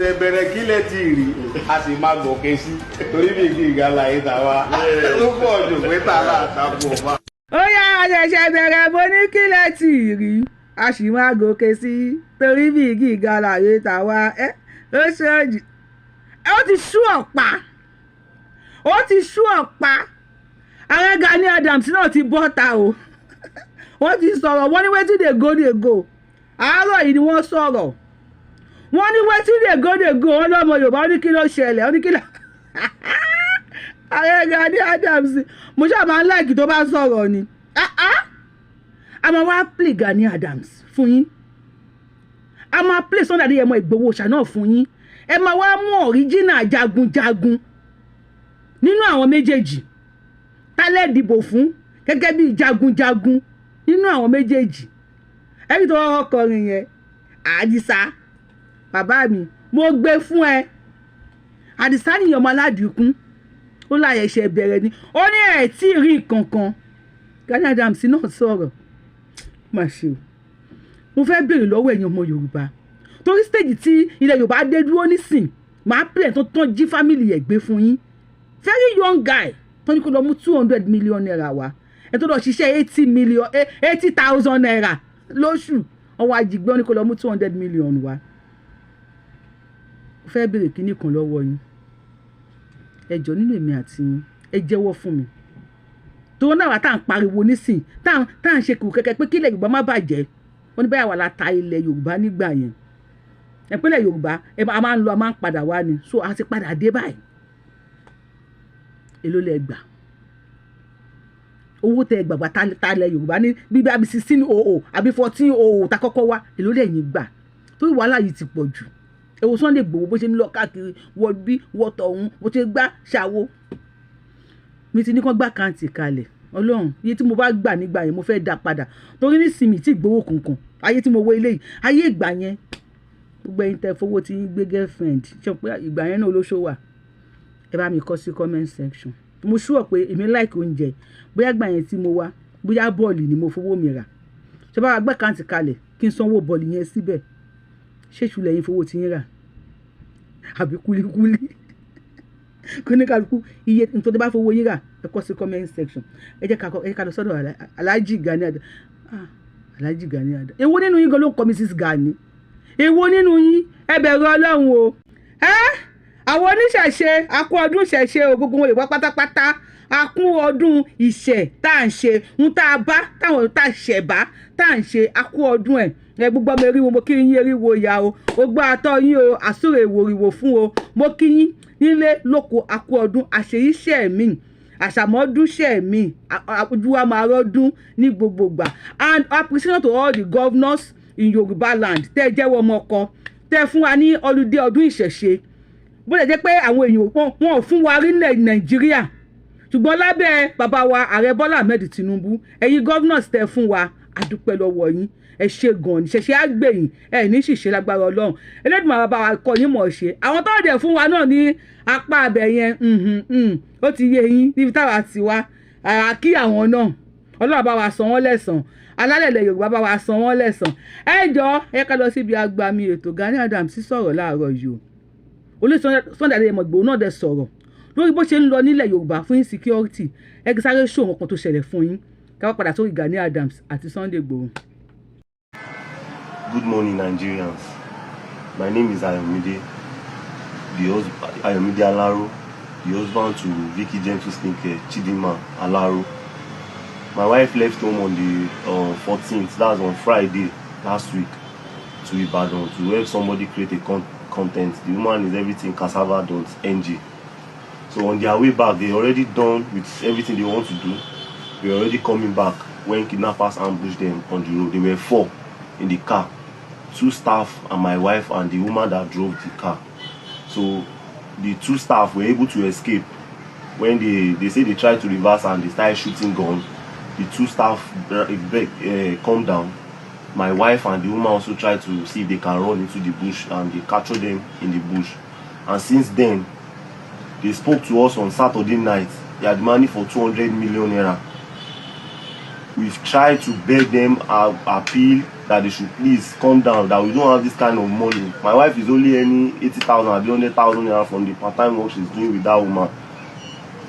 Ṣe bẹ̀rẹ̀ kílẹ̀ tí ì rí, a sì máa gòkè sí torí bí gíga láyé tàwa ló pọ̀ jù pé tààrà àtàkùn ọba. Ó yá, àṣẹ̀ṣẹ̀ bẹ̀rẹ̀, mo ní kílẹ̀ tí ì rí, a sì máa gòkè sí torí bí gíga láyé tàwa. Ẹ ó ṣọ́ọ̀jì, ó ti sú ọ̀pá, ó ti sú ọ̀pá. Ààrẹ Gani Adams náà ti bọ́ta o, wọ́n ti sọ̀rọ̀. Wọ́n ní wetin dey go dey go. Àárọ̀ yìí ni wọ́n sọ̀rọ̀. Wọ́n ní wetin dey go dey go. Wọ́n lọ́mọ Yorùbá, wọ́n ní kí ló ṣẹlẹ̀? Wọ́n ní kí ló Ààrẹ Gani Adams. Mo ṣáà máa ń like tó bá sọ̀rọ̀ ni. Ah, ah. A máa wá play Gani Adams fún yín, a máa play Sunday Adéyẹmọ Ìgbòho ṣà náà fún yín. Ẹ máa wá mú original jagunjagun nínú àwọn méjèèjì tálẹ̀ dìbò fún gẹ́gẹ́ bí jagunjagun nínú àwọn méjèèjì. Ẹbí tó kọ́kọ́ kọrin yẹn, Àdìsá bàbá mi, mo gbé fún ẹ. Àdìsá nìyẹn, ọmọ aládìkún. Ó láyẹ̀ ṣe bẹ̀rẹ̀ ni, ó ní ẹ̀ tí ì rí nǹkan kan. Gani Adams náà sọ̀rọ̀. Má ṣe o. Mo fẹ́ béèrè lọ́wọ́ ẹ̀yin ọmọ Yorùbá, torí stage tí ilẹ̀ Yorùbá dé dúró nísìn, máa pè tó tán jí family ẹ̀ gbé fún yín. Very young guy tó ní kó lọ mú ₦200 million wá, ẹ tó lọ ṣiṣẹ́ 80 million, ₦80,000 lóṣù, ọwọ́ ajígbé, wọn ní kó lọ mú 200 million wá. Mo fẹ́ béèrè kíní kan lọ́wọ́ yín. Ẹ jọ̀ọ́, nínú èmi àti yín, ẹ jẹ́wọ́ fún mi. Tó náà wà tá à ń pariwo nísìn, tá à ń ṣe kù kẹ́kẹ́ pé kílẹ̀ Yorùbá má bàjẹ́, wọ́n ní báyà wà la ta ilẹ̀ Yorùbá nígbà yẹn. Ìpínlẹ̀ Yorùbá, ẹ a máa ń lọ, a máa ń padà wá ni. So a ti padà dé báyìí. Èló lẹ gbà? Owó tẹ gbàgbà ta ilẹ̀ Yorùbá ní bíbí àbí 1600 àbí 1400 ta kọ́kọ́ wá, èló lẹ́yìn gbà? Torí wàhálà yìí ti pọ̀ jù. Ẹ wo Sunday Igboho bó ṣe ń lọ káàkiri, wọ bí wọ tọ̀hún, bó ṣe gbá ṣàwo. Mi ti ní kán gbá account kalẹ̀. Ọlọ́run, iye tí mo bá gbà nígbà yẹn, mo fẹ́ dá padà, torí nísìnyí tí ìgbowó kankan. Ayé tí mo wọ ilé yìí, ayé ìgbà yẹn, gbogbo ẹ̀yin tẹ́ fowó tí yín gbé girlfriend, ṣe pé ìgbà yẹn náà olóṣó wà, ẹ bá mi kọ sí comment section. Mo sure pé èmi like oúnjẹ. Bóyá ìgbà yẹn tí mo wá, bóyá bọ́ọ̀lì ni mo fowó mi rà, ṣé bá wa gbé account kalẹ̀ kí n sanwó bọ́ọ̀lì yẹn síbẹ̀? Ṣé ìṣúlẹ̀ yín fowó tí yín rà àbí kúlíkúlí? Kóníkàlùkù, iye nítorí bá fowó yín rà, ẹ kọ sí comment section. Ẹ jẹ́ ká lọ sọ́dọ̀ Alhaji Gani Adams. Ah, Alhaji Gani Adams, èwo nínú yín gan ló ń kọ Mrs Gani? Èwo nínú yín? Ẹ bẹ̀rù Ọlọ́run o. Ẹ àwọn oníṣẹ̀ṣe, a kú ọdún ìṣẹ̀ṣe o. Gbogbo wọn Yorùbá pátápátá, a kú ọdún ìṣẹ̀ tá à ń ṣe, ń tá a bá táwọn tá a ṣẹ̀ bá tá à ń ṣe, a kú ọdún ẹ̀. Ẹ gbogbo ọmọ eriwo, mo kí yín. Eriwo ìyá o, ó gbọ́ atọ́ yín o, àsúrò èwòrìwò fún o. Mo kí yín nílé lóko, a kú ọdún àṣeyíṣẹ́ mi, àṣàmọ́dúnṣẹ́ mi, ojú wa máa rọ́dún ní gbogbo ìgbà. And appreciation to all the governors in Yorùbá land tẹ́ ẹ jẹ́wọ́ ọmọ ọkọ, tẹ́ ẹ fún wa ní holiday ọdún ìṣẹ̀ṣe. Bó lè jẹ́ pé àwọn èèyàn wọn ò fún wa rí ní Nàìjíríà, ṣùgbọ́n lábẹ́ bàbá wa Ààrẹ Bọ́lá Ahmed Tinubu, ẹ̀yin governors tẹ́ fún wa, a dúpẹ́ lọ́wọ́ yín. Ẹ ṣe gan ni. Ṣẹ̀ṣẹ̀ àgbẹ̀yìn ẹ ní ṣìṣe lágbára Ọlọ́run Elédùmarè. Bàbá wa kọ́ yín mọ̀ ṣe. Àwọn tó dẹ̀ fún wa náà ní apá abẹ yẹn, ó ti yé yín níbi táwa ti wá kí àwọn náà. Ọlọ́run bá wa san wọ́n lẹ́san. Alálẹ̀lẹ̀ Yorùbá bá wa san wọ́n lẹ́san. Ẹ jọ, ẹ ká lọ síbi agbami ètò. Gani Adams sọ̀rọ̀ láàárọ̀ yìí o. Olóyè Sunday Adéyẹmọ Ìgbòho náà dẹ̀ sọ̀rọ̀ lórí bó ṣe ń lọ nílẹ̀ Yorùbá fún insecurity. Ẹ kí sáré ṣòwò kan tó ṣẹlẹ̀ fún yín, ká wá padà sórí Gani Adams àti Sunday Ìgbòho. Good morning, Nigerians. My name is Ayomide, the husband, Ayomide Alaro, the husband to Vicky Gentle Skincare, Chidinma Alaro. My wife left home on the 14th, that's on Friday last week, to Ibadan to help somebody create a content. The woman is everything cassava.ng. So on their way back, they already done with everything they want to do. They were already coming back when kidnappers ambushed them on the road. They were four in the car, two staff and my wife and the woman that drove the car. So the two staff were able to escape. When they say they tried to reverse and they started shooting guns, the two staff come down. My wife and the woman also tried to see if they can run into the bush, and they captured them in the bush. And since then, they spoke to us on Saturday night. They are demanding for ₦200 million. We've tried to beg them, appeal that that they should please come down, that we don't have this kind of money. My wife is only earning 80,000 or 100,000 naira from the part-time work she's doing with that woman.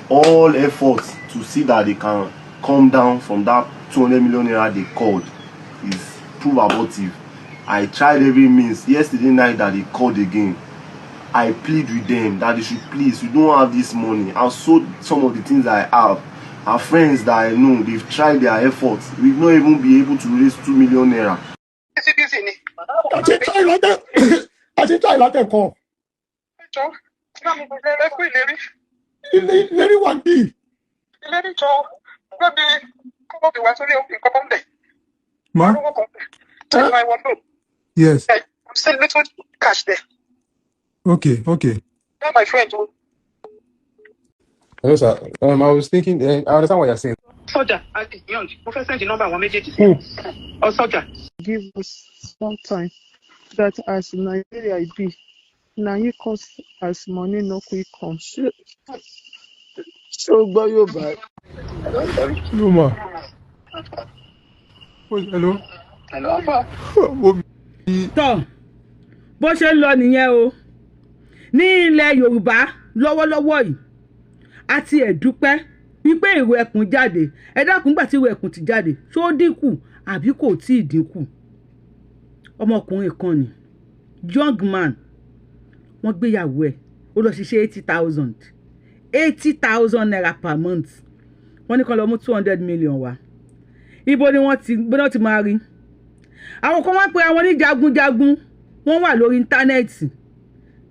All efforts to see that they can come down from that 200 million naira they called is proof abortive. I tried every means. Yesterday night that they called again, I plead with them that they should please, we don't have this money. I've sold some of the things I have. Our friends that I know, they've tried their efforts. We've not even been able to raise 2 million naira. Busy ni. Àti try látẹ̀, àti try látẹ̀ kan. Jọ, ẹ kú ìlérí. Ìlérí wà bí. Ìlérí jọ, gbé mi kọ́kọ́ fi wá sórí nǹkan kan bẹ̀. Ma? Owó kan bẹ̀. Check my wardrobe. Yes. I'm still little cash there. Okay. Tell my friend to. Hello, sir. I was thinking, I understand what you're saying. Sọ́jà àti Young, mo fẹ́ send nọ́mbà àwọn méjèèjì sí. Ọ sọ́jà. Give us some time that as Nigeria e be, na you cause as money no quick come. Ṣé o gbọ́ Yorùbá? Hello, ma. Oh, hello. Hello, Alpha. Tọ́ bó ṣe ń lọ nìyẹn o. Ní ilẹ̀ Yorùbá lọ́wọ́lọ́wọ́ yìí, a ti ẹ̀ dúpẹ́ wípé ìró ẹkùn jáde. Ẹ dákun, gbà tí ìró ẹkùn ti jáde, ṣó dínkù àbí kò tí ì dínkù? Ọmọkùnrin kan ni, young man, wọ́n gbéyàwó ẹ̀, ó lọ ṣiṣẹ́ 80,000, ₦80,000 per month. Wọ́n ní kó lọ mú 200 million wá. Ibo ni wọ́n ti gbọ́dọ̀ ti máa rí? Àwọn kan wọ́n pe àwọn ní jagunjagun, wọ́n wà lórí íńtánẹ́ẹ̀tì.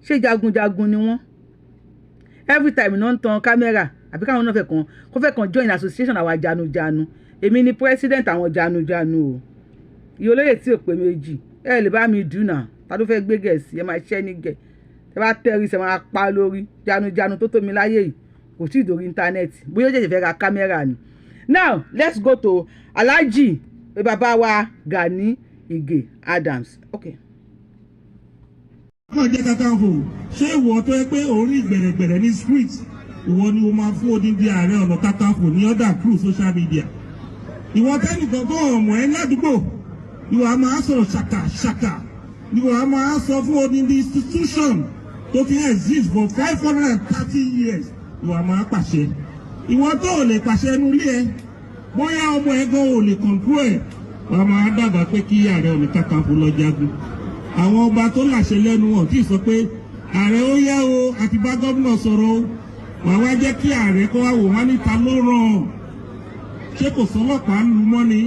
Ṣé jagunjagun ni wọ́n? Every time náà ń tan kámẹ́rà, àbí káwọn náà fẹ́ kàn kó fẹ́ kàn join association àwa janujanu. Èmi ni president àwọn janujanu o. Ìyá olóyè tí ò pé méjì, ẹ lè bá mi dùn náà. Ta ló fẹ́ gbé gẹ̀ẹ́sì? Ẹ máa ṣẹ́ ní gẹ̀ ẹ bá tẹ́rì ṣe máa pa lórí. Janujanu tó tó mi láyé yìí kò tí ì dórí íńtánẹ́ẹ̀tì, bóyá ó ṣẹ̀ṣẹ̀ fẹ́ ra kámẹ́rà ni. Now let's go to Alhaji bàbá wa Gani Ige Adams, okay. Náà jẹ́ Kakanfò. Ṣé ìwọ tó yẹ pé orí gbẹ̀rẹ̀gbẹ̀rẹ̀ ní street, ìwọ ni o máa fún odindi Ààrẹ Ọ̀nà Kakanfò ní order through social media? Ìwọ tẹ́nìkan tó ọmọ ẹ ládùúgbò, ìwọ a máa sọ̀rọ̀ ṣàkà ṣàkà, ìwọ a máa sọ fún odindi institution tó ti exist for 530 years, ìwọ a máa pàṣẹ. Ìwọ tó ò lè pàṣẹ ẹnu ilé ẹ, bóyá ọmọ ẹ gan ò lè control ẹ, wọ́n máa dábàá pé kí Ààrẹ Ọ̀nà Kakanfò lọ jagun. Àwọn ọba tó láṣẹ lẹ́nu wọn tí ì sọ pé ààrẹ ó yá o, àti bá gómìnà sọ̀rọ̀ o. Wàá wá jẹ́ kí ààrẹ kó wá wò wọ́n níta ló ràn án. Ṣé kò sọlọ́pàá ń lu mọ́ ni?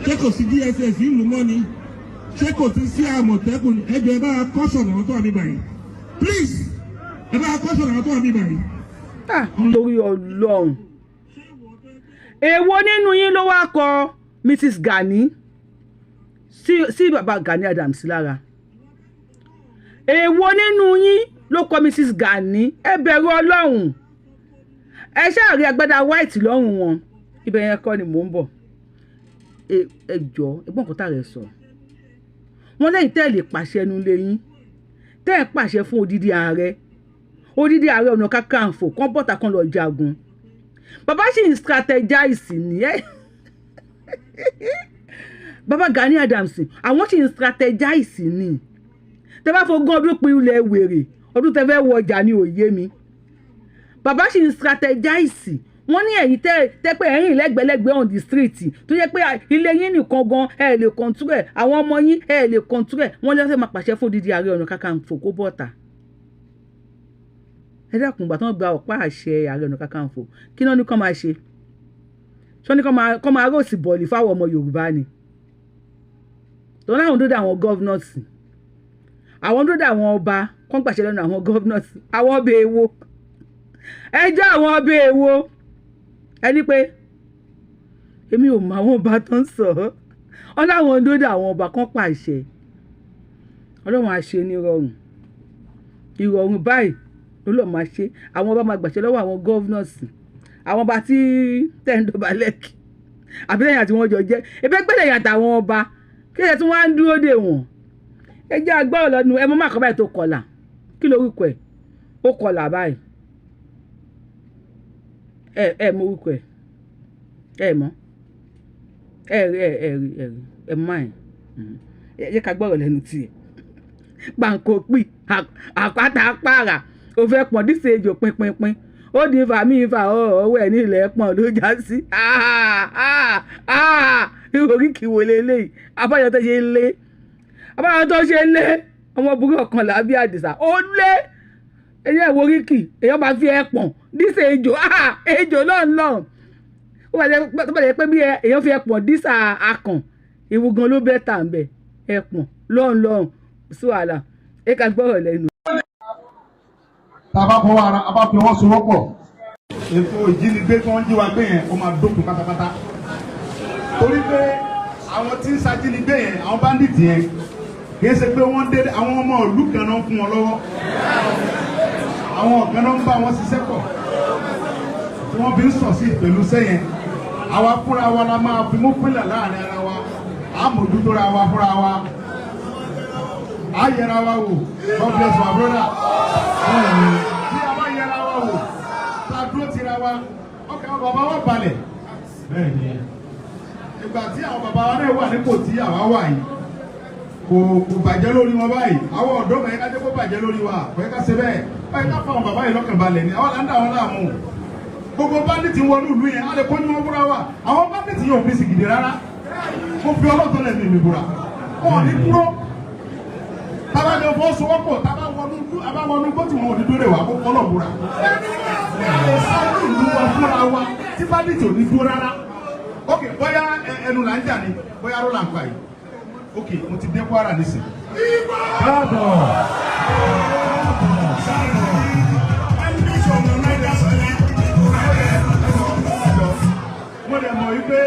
Ṣé kò sí DSS ń lu mọ́ ni? Ṣé kò ti sí Àmọ̀tẹ́kùn? Ẹjọ́, ẹ bá caution àwọn tó wà níbà yìí, please. Ẹ bá caution àwọn tó wà níbà yìí. Torí Ọlọ́run, èwo nínú yín ló wá kọ Mrs Gani sí bàbá Gani Adams lára? Èwo nínú yín ló kọ Mrs Gani? Ẹ bẹ̀rù Ọlọ́run. Ẹ ṣáà rí agbádá white lọ́rùn wọn. Ibẹ̀ yẹn kọ́ ni mò ń bọ̀. Ẹ jọ, ẹgbọ́n kan tá rẹ̀ sọ wọ́n lẹ́yìn tẹ́ ẹ lè pàṣẹ ẹnu lé yín, tẹ́ ẹ pàṣẹ fún odidi ààrẹ, odidi Ààrẹ Ọ̀nà Kakanfò kan bọ́ta kan lọ jagun. Bàbá sì ń strategize ní ẹ. Bàbá Gani Adams, àwọn sì ń strategize ní. Tẹ́ bá fogún ọdún pin ilẹ̀ wèrè, ọdún tẹ́ fẹ́ wọ ọjà ní òye mi. Bàbá sì ń strategize. Wọ́n ní ẹ̀yin tẹ́ pé ẹ̀rìn lẹ́gbẹ̀lẹ́gbẹ̀ on the street, tó yẹ pé ilé yín nìkan gan ẹ̀ lè control ẹ̀, àwọn ọmọ yín ẹ̀ lè control ẹ̀, wọ́n lọ́sẹ̀ máa pàṣẹ fún odidi Ààrẹ Ọ̀nà Kakanfò kó bọ́ta. Ẹ dákun, gbà tí wọ́n gba ọ̀pá àṣẹ Ààrẹ Ọ̀nà Kakanfò, kí náà ní kán máa ṣe? Ṣọ́ ní kán máa roast bọ̀ọ̀lì fáwọn ọmọ Yorùbá ni? Tó láwọn dódà àwọn governors, àwọn dódà àwọn ọba kán gbàṣẹ lẹ́nu àwọn governors. Àwọn ọbẹ̀ èwo ẹjọ́? Àwọn ọbẹ̀ èwo? Ẹni pé èmi ò mọ àwọn ọba tó ń sọ ọ láwọn dódà àwọn ọba kan pàṣẹ. Ọlọ́run á ṣe ní ìrọ̀rùn. Ìrọ̀rùn báyìí ló lọ́ọ́ máa ṣe. Àwọn ọba máa gbàṣẹ lọ́wọ́ àwọn governors, àwọn ọba tí tẹ̀ ń dọ̀bálẹ̀ kí, àbí lẹ́yìn àti wọ́n jọ jẹ́ ebe gbẹ́dẹ̀ yàtọ̀ àwọn ọba kí ẹ tún wá ń dúró dè wọ́n. Ẹ jẹ́ agbọ́rọ̀ lọ́nu ẹ mọ́ má kọ́ báyìí tó kọlà. Kí lorúkọ ẹ̀? Ó kọlà báyìí. Ẹ mọ orúkọ ẹ? Ẹ mọ̀? Ẹ rí, ẹ rí, ẹ rí, ẹ mọ̀ ẹ. Ẹ jẹ́ ká gbọ́rọ̀ lẹ́nu tiẹ̀. Pàǹkó pì àpáta pààrà, ó fẹ́ pọ̀n díṣe ejò pínpínpín, ó di ifá mi ifá ọwọ́ ẹ̀ ní ilẹ̀ pọ̀n ló já sí. Oríkì wo leléyìí? Abájọ tó ṣe lé, abájọ tó ṣe lé ọmọ burúkú ọ̀kan làbí àdìsá ó lé ẹ̀yẹ́ ìwọ oríkì èèyàn máa fi ẹ̀ pọ̀n díṣe ejò, ejò lọ́nlọ́n. Ó bá jẹ́ pé bí èèyàn fi ẹ̀ pọ̀n díṣà akàn ìwú gan ló bẹ́ tà ń bẹ̀ ẹ̀ pọ̀n lọ́nlọ́n sí wàhálà. Ẹ ká gbọ́rọ̀ lẹ́nu. Tá a bá fọwọ́ ara a bá fi ọwọ́ sowọ́pọ̀, ètò ìjínigbé tí wọ́n ń jí wa gbé yẹn, ó máa dópin pátápátá, torí pé àwọn tí ń ṣajínigbé yẹn, àwọn bandits yẹn, kì í ṣe pé wọ́n dé. Àwọn ọmọ ìlú kan náà ń fún wọn lọ́wọ́, àwọn kan náà ń bá wọn ṣiṣẹ́ pọ̀ tí wọ́n fi ń sọ̀ sí pẹ̀lú sẹ́yìn. Àwa fúnra wa la máa fi mú pínlẹ̀ láàrin ara wa, á mójútó ra wa fúnra wa, á yẹra wa wò. God bless my brother. Tí a bá yẹra wa wò, tá a dúró tira wa, ọkàn àwọn bàbá wa balẹ̀. Ìgbà tí àwọn bàbá wa náà wà nípò tí àwa wà yìí, kò bàjẹ́ lórí wọn báyìí. Àwọn ọ̀dọ́ kan yẹ ká jẹ́ kó bàjẹ́ lórí wa, kò yẹ ká ṣe bẹ́ẹ̀. Báyìí ká fún àwọn bàbá yìí lọ́kàn balẹ̀ ni àwọn là ń dà wọn láàmú. Gbogbo bandit wọnú ìlú yẹn, á lè kójú wọn búra wa. Àwọn bandit yóò fi sìgìdì rárá. Mo fi ọlọ́tọ̀ lẹ́nu mi búra, wọn ò ní dúró. Tábàjọ fọwọ́sowọ́pọ̀, tábà wọnú abáwọnú gbọ́tù wọn ò ní dúró wà kó kọ́lọ̀ búra. A lè sáré ìlú wa fúnra wa tí bandit ò ní dúró rárá. Ok, bóyá ẹnu là ń jà ní, bóyá ló là ń pa yìí. Ok, mo ti dé Kwara nísìn. Káàbọ̀. Mo lè mọ̀ wípé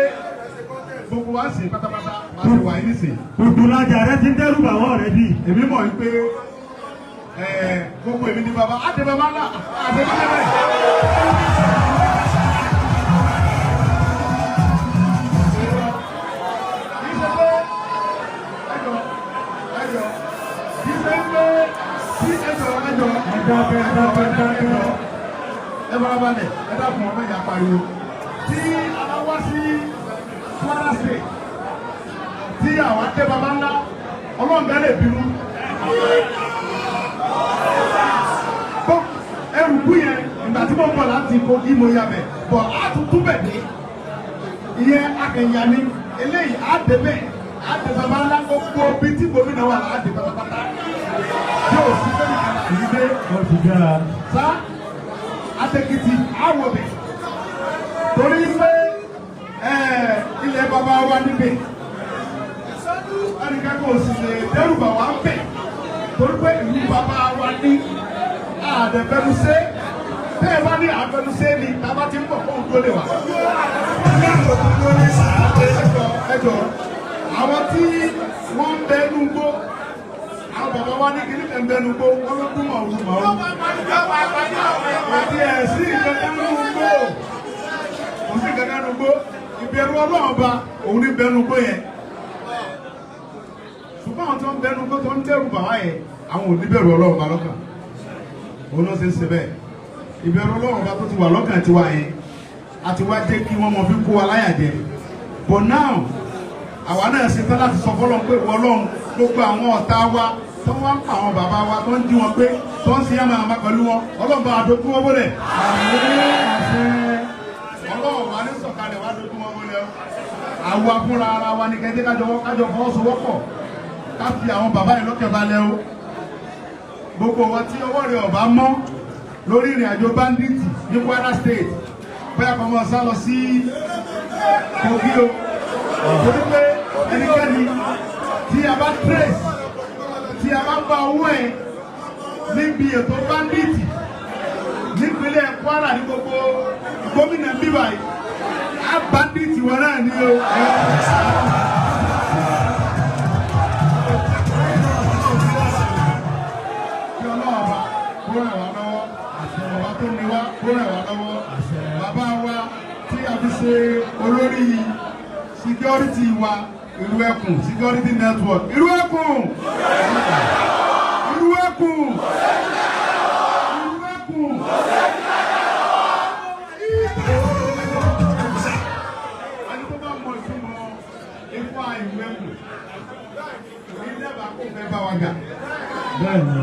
gbogbo wa sì pátápátá wá sí wàyí nísìn. Òdùnlájà rẹ ti ń dẹ́rù bà wọ́n rẹ bí. Èmi mọ̀ wípé gbogbo èmi ni bàbá àti bàbá ńlá àti bàbá bẹ́ẹ̀. Kì í ṣe pé ẹjọ́ ẹjọ́, kì í ṣe pé tí ẹjọ́ ẹjọ́. Ẹ dákẹ́, ẹ dákẹ́, ẹ dákẹ́. Ẹ bára balẹ̀, ẹ dákun, ọmọ ìyá pariwo. Tí a bá wá sí Kwara State, tí àwa dé baba ńlá, Ọlọ́run bẹ́ẹ̀ lè bínú. Bó ẹrù kú yẹn, ìgbà tí mo ń bọ̀ láti Kogi mo yà bẹ̀ bọ̀, á tún tún bẹ̀ dé. Ìyẹn akẹ̀yà ni eléyìí á dé bẹ́ẹ̀, á dé baba ńlá, gbogbo bí tí gómìnà wà á dé pátápátá. Yóò sí bẹ́ẹ̀ nìkan láti dé. Ó ti dáa. Sá Àtẹ̀kìtì àwọ̀bẹ̀, torí pé ilẹ̀ baba wa níbẹ̀, ẹnìkan kò sì lè dẹ́rù bà wá bẹ̀, torí pé ìlú baba wa ní àdẹ̀fẹ́nusẹ́. Tẹ́ ẹ bá ní àfẹnusẹ́ ni tábà ti ń bọ̀ fóun tó lè wà. Ẹ jọ, àwọn tí wọ́n ń bẹ nú gbó, àwọn bàbá wa ní kíní kan ń bẹ nú gbó, wọ́n ló dún màwù màwù. Àti ẹ̀sìn ìkankan nú gbó, kò sí ìkankan nú gbó. Ìbẹ̀rù Ọlọ́run ọba òun ní bẹ nú gbó yẹn. Ṣùgbọ́n àwọn tó ń bẹ nú gbó tó ń dẹ́rù bàbá yẹn, àwọn ò ní bẹ̀rù Ọlọ́run ọba lọ́kàn. Òun ló ṣe ń ṣe bẹ́ẹ̀. Ìbẹ̀rù Ọlọ́run ọba tó ti wà lọ́kàn tiwa yẹn, àti wá jẹ́ kí wọ́n mọ fi kó wa láyà jẹ. But now, àwa náà ṣe tán láti sọ fọlọ́run pé ìwọ Ọlọ́run, gbogbo àwọn ọ̀tá wa tó wá ń pa àwọn bàbá wa, tó ń jí wọn pé, tó ń ṣe yàmà àmà pẹ̀lú wọn, Ọlọ́run bá dojú wọn wọlé. Ọlọ́run wa ní sọ̀kalẹ̀ wá dojú wọn wọlé o. Àwa fúnra ara wa ní kẹ́tẹ́ kájọ fọwọ́sowọ́pọ̀ ká fi àwọn bàbá yìí lọ́kẹ̀ balẹ̀ o. Gbogbo wa tí ọwọ́ rẹ̀ ọ̀bá mọ́ lórí ìrìn àjò bandits ní Kwara State, bóyá kọ́ mọ́ sá lọ sí Kogi o, torí pé ẹnikẹ́ni tí a bá trace, tí a bá gba owó ẹ̀ níbi ètò bandits nípínlẹ̀ Kwara ní gbogbo gómìnà bíbá yìí, á bandits wọn náà ní o. Kí Ọlọ́run bá kó ràn wá lọ́wọ́, ọba tó ní wá kó ràn wá lọ́wọ́. Bàbá wa tí a fi ṣe olórí security wa, Ìlú Ẹkùn Security Network, Ìlú Ẹkùn, Ìlú Ẹkùn, Ìlú Ẹkùn. Ẹni tó bá mọ ìtumọ̀ ifá Ìlú Ẹkùn,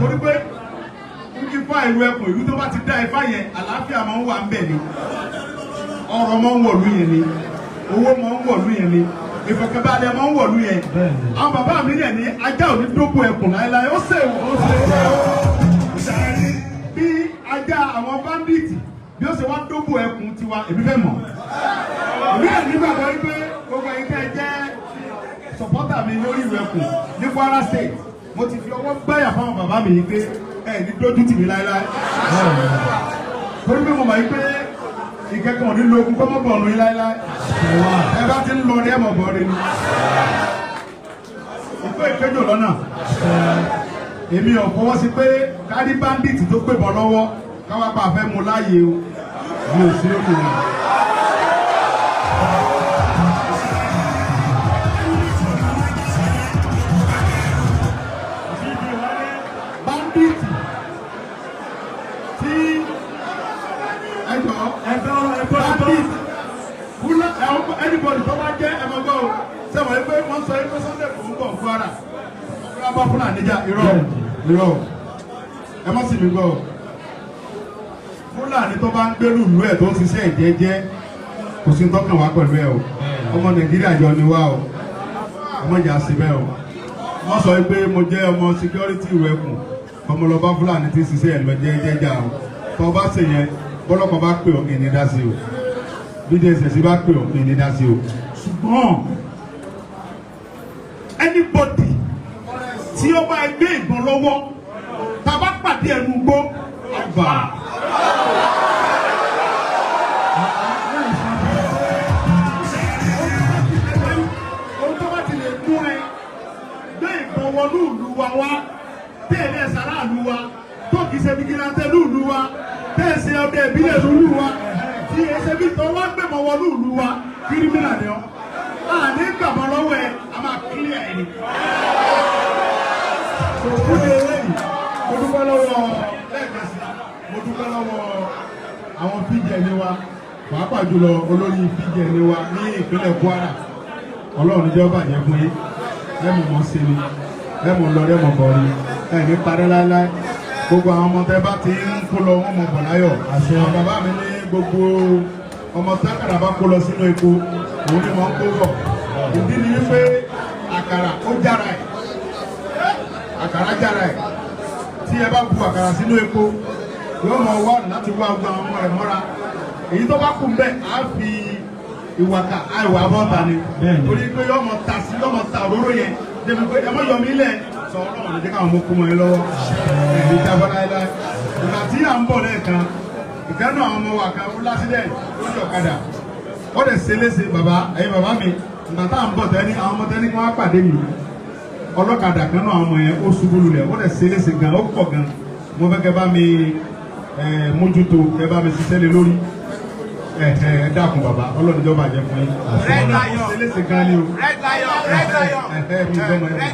Torí pé ifá ìlú ẹkùn, ìlú tó bá ti dá ifá yẹn, àlàáfíà máa ń wà ńbẹ̀ ni, ọrọ̀ máa ń wọ̀lú yẹn ni, owó máa ń wọ̀lú yẹn ni, ìfọ̀kànbalẹ̀ máa ń wọ̀lú yẹn. Àwọn bàbá mi rẹ̀ ní ajá ò ní dóko ẹkùn láéláé, ó ṣèwọ̀ ó ṣe bí ajá àwọn bandit bí ó ṣe wá dóko ẹkùn tiwa, èmi fẹ́ mọ̀. Èmi rẹ̀ nígbàgbọ́ wípé gbogbo ẹ̀yin tẹ́ ẹ jẹ́ supporter mi lórí ìlú ẹkùn ní Kwara State, mo ti fi ọwọ́ gbáyà fáwọn bàbá mi yìí pé ẹ ní dójú tì mí láéláé, torí pé mo mọ̀ yìí pé ìkẹ́kọ̀ọ́ ní lókun kọ́ mọ́ bọ̀ ọ̀nù yín láéláé. Ẹ bá ti ń lọ ní ẹ̀mọ̀ bọ̀ rẹ ni ìpè ìkéjò lọ́nà. Èmi ò fọwọ́ sí pé kárí bandit tó gbé bọ̀ lọ́wọ́ káwá pa àfẹ́ mu láàyè o, mi ò sí lókun rẹ̀. Bandit tí ẹjọ́ bandit fúlá anybody tó bá jẹ́ ẹ̀mọ́gbọ́ o, sẹ́wọ̀n pé wọ́n sọ pé Sunday kò ń bọ̀ Kwara ọ̀gbọ́n bá Fúlàní jà, irọ́ irọ́, ẹ má sì mí gbọ́. Fúlàní tó bá ń gbérù ìlú ẹ̀ tó ń ṣiṣẹ́ ìjẹ́jẹ́, kò sí tọ́kàn wá pẹ̀lú ẹ o. Ọmọ Nàìjíríà jọ ni wá o, ọmọ ìjà sí bẹ́ẹ̀ o. Wọ́n sọ pé mo jẹ́ ọmọ security ìlú ẹkùn, ọmọlọba Fúlàní tí ń ṣiṣẹ́ ẹ̀ lọ jẹ́jẹ́ jà o. Tó o bá ṣe yẹn, bọ́lọ́pàá bá pè ọ́, ìní dá sí o, bí DSS bá pè ọ́, ìní dá sí o. Ṣùgbọ́n anybody tí ó bá gbé ìbọn lọ́wọ́, tá a bá pàdé ẹnu gbó àgbà. Ohun tó bá ti lè mú ẹ gbé ìbọn wọnú ìlú wa wá, tẹ́ẹ̀lẹ́ sàráàlú wa, tó kìí ṣe fìgìláńtẹ́ lúùlú wa, tẹ́ẹ̀ ṣe ọdẹ ìbílẹ̀ lúùlú wa, tí ẹsẹ̀ bí tọ́ wá gbẹ̀mọ̀ wọnú ìlú wa, kírímìnà ni ọ́. Àní gbàgbọ́ lọ́wọ́ ẹ, a máa kílíà ẹ ni. Kò ní eléyìí, mo dúpẹ́ lọ́wọ́ lẹ́ẹ̀kan sí, mo dúpẹ́ lọ́wọ́ àwọn fíjẹ̀ ní wa, pàápàá jùlọ olórí fíjẹ̀ ní wa ní ìpínlẹ̀ Kwara. Ọlọ́run níjọ́ bàjẹ́ fún yín, ẹ mọ̀ mọ́ sí ni, ẹ mọ̀ lọ, ẹ mọ̀ bọ̀ ni, ẹ ní parẹ́ láéláé. Gbogbo àwọn ọmọ tẹ bá ti ń kó lọ, wọ́n mọ̀ bọ̀ láyọ̀. Àwọn bàbá mi ní gbogbo ọmọ tákàrà bá kó lọ sínú epo, òun ni wọ́n ń kó bọ̀. Ìdí ni wípé àkàrà ó jára ẹ̀, àkàrà jára ẹ̀. Tí ẹ bá bu àkàrà sínú epo, yóò mọ wá ọ̀nà láti wá gbogbo àwọn ọmọ rẹ̀ mọ́ra. Èyí tó bá kù ń bẹ̀, á fi ìwàkà àìwà bọ́ta ni, torí pé yóò mọ ta sí, yóò mọ ta òróró yẹn débi pé ẹ mọ yọ mí lẹ̀ sọ. Ọlọ́run lè jẹ́ káwọn ọmọ kú mọ́ ẹ lọ́wọ́, ẹ̀mí jábọ́ láéláé. Ìgbà tí à ń bọ̀ lẹ́ẹ̀kan, ìkànnì àwọn ọmọ wa kan ó lásìlẹ̀ lórí ọ̀kadà, ó lè ṣe léṣe. Bàbá, ẹ̀yin bàbá mi, ìgbà tá à ń bọ̀ tẹ́ni àwọn ọmọ tẹ́ni kí wọ́n pàdé mi, ọlọ́kadà kan náà, àwọn ọmọ yẹn ó ṣubú lulẹ̀, ó lè ṣe léṣe gan, ó pọ̀ gan. Mo fẹ́ kẹ́ bá mi mójútó, kẹ́ bá mi ṣiṣẹ́ lé lórí. Ẹ ẹ dákun bàbá, Ọlọ́run ìjọba jẹ́ fún yín. Ó ṣe léṣe gan ni o. Ẹ mi gbọ́mọ ẹ,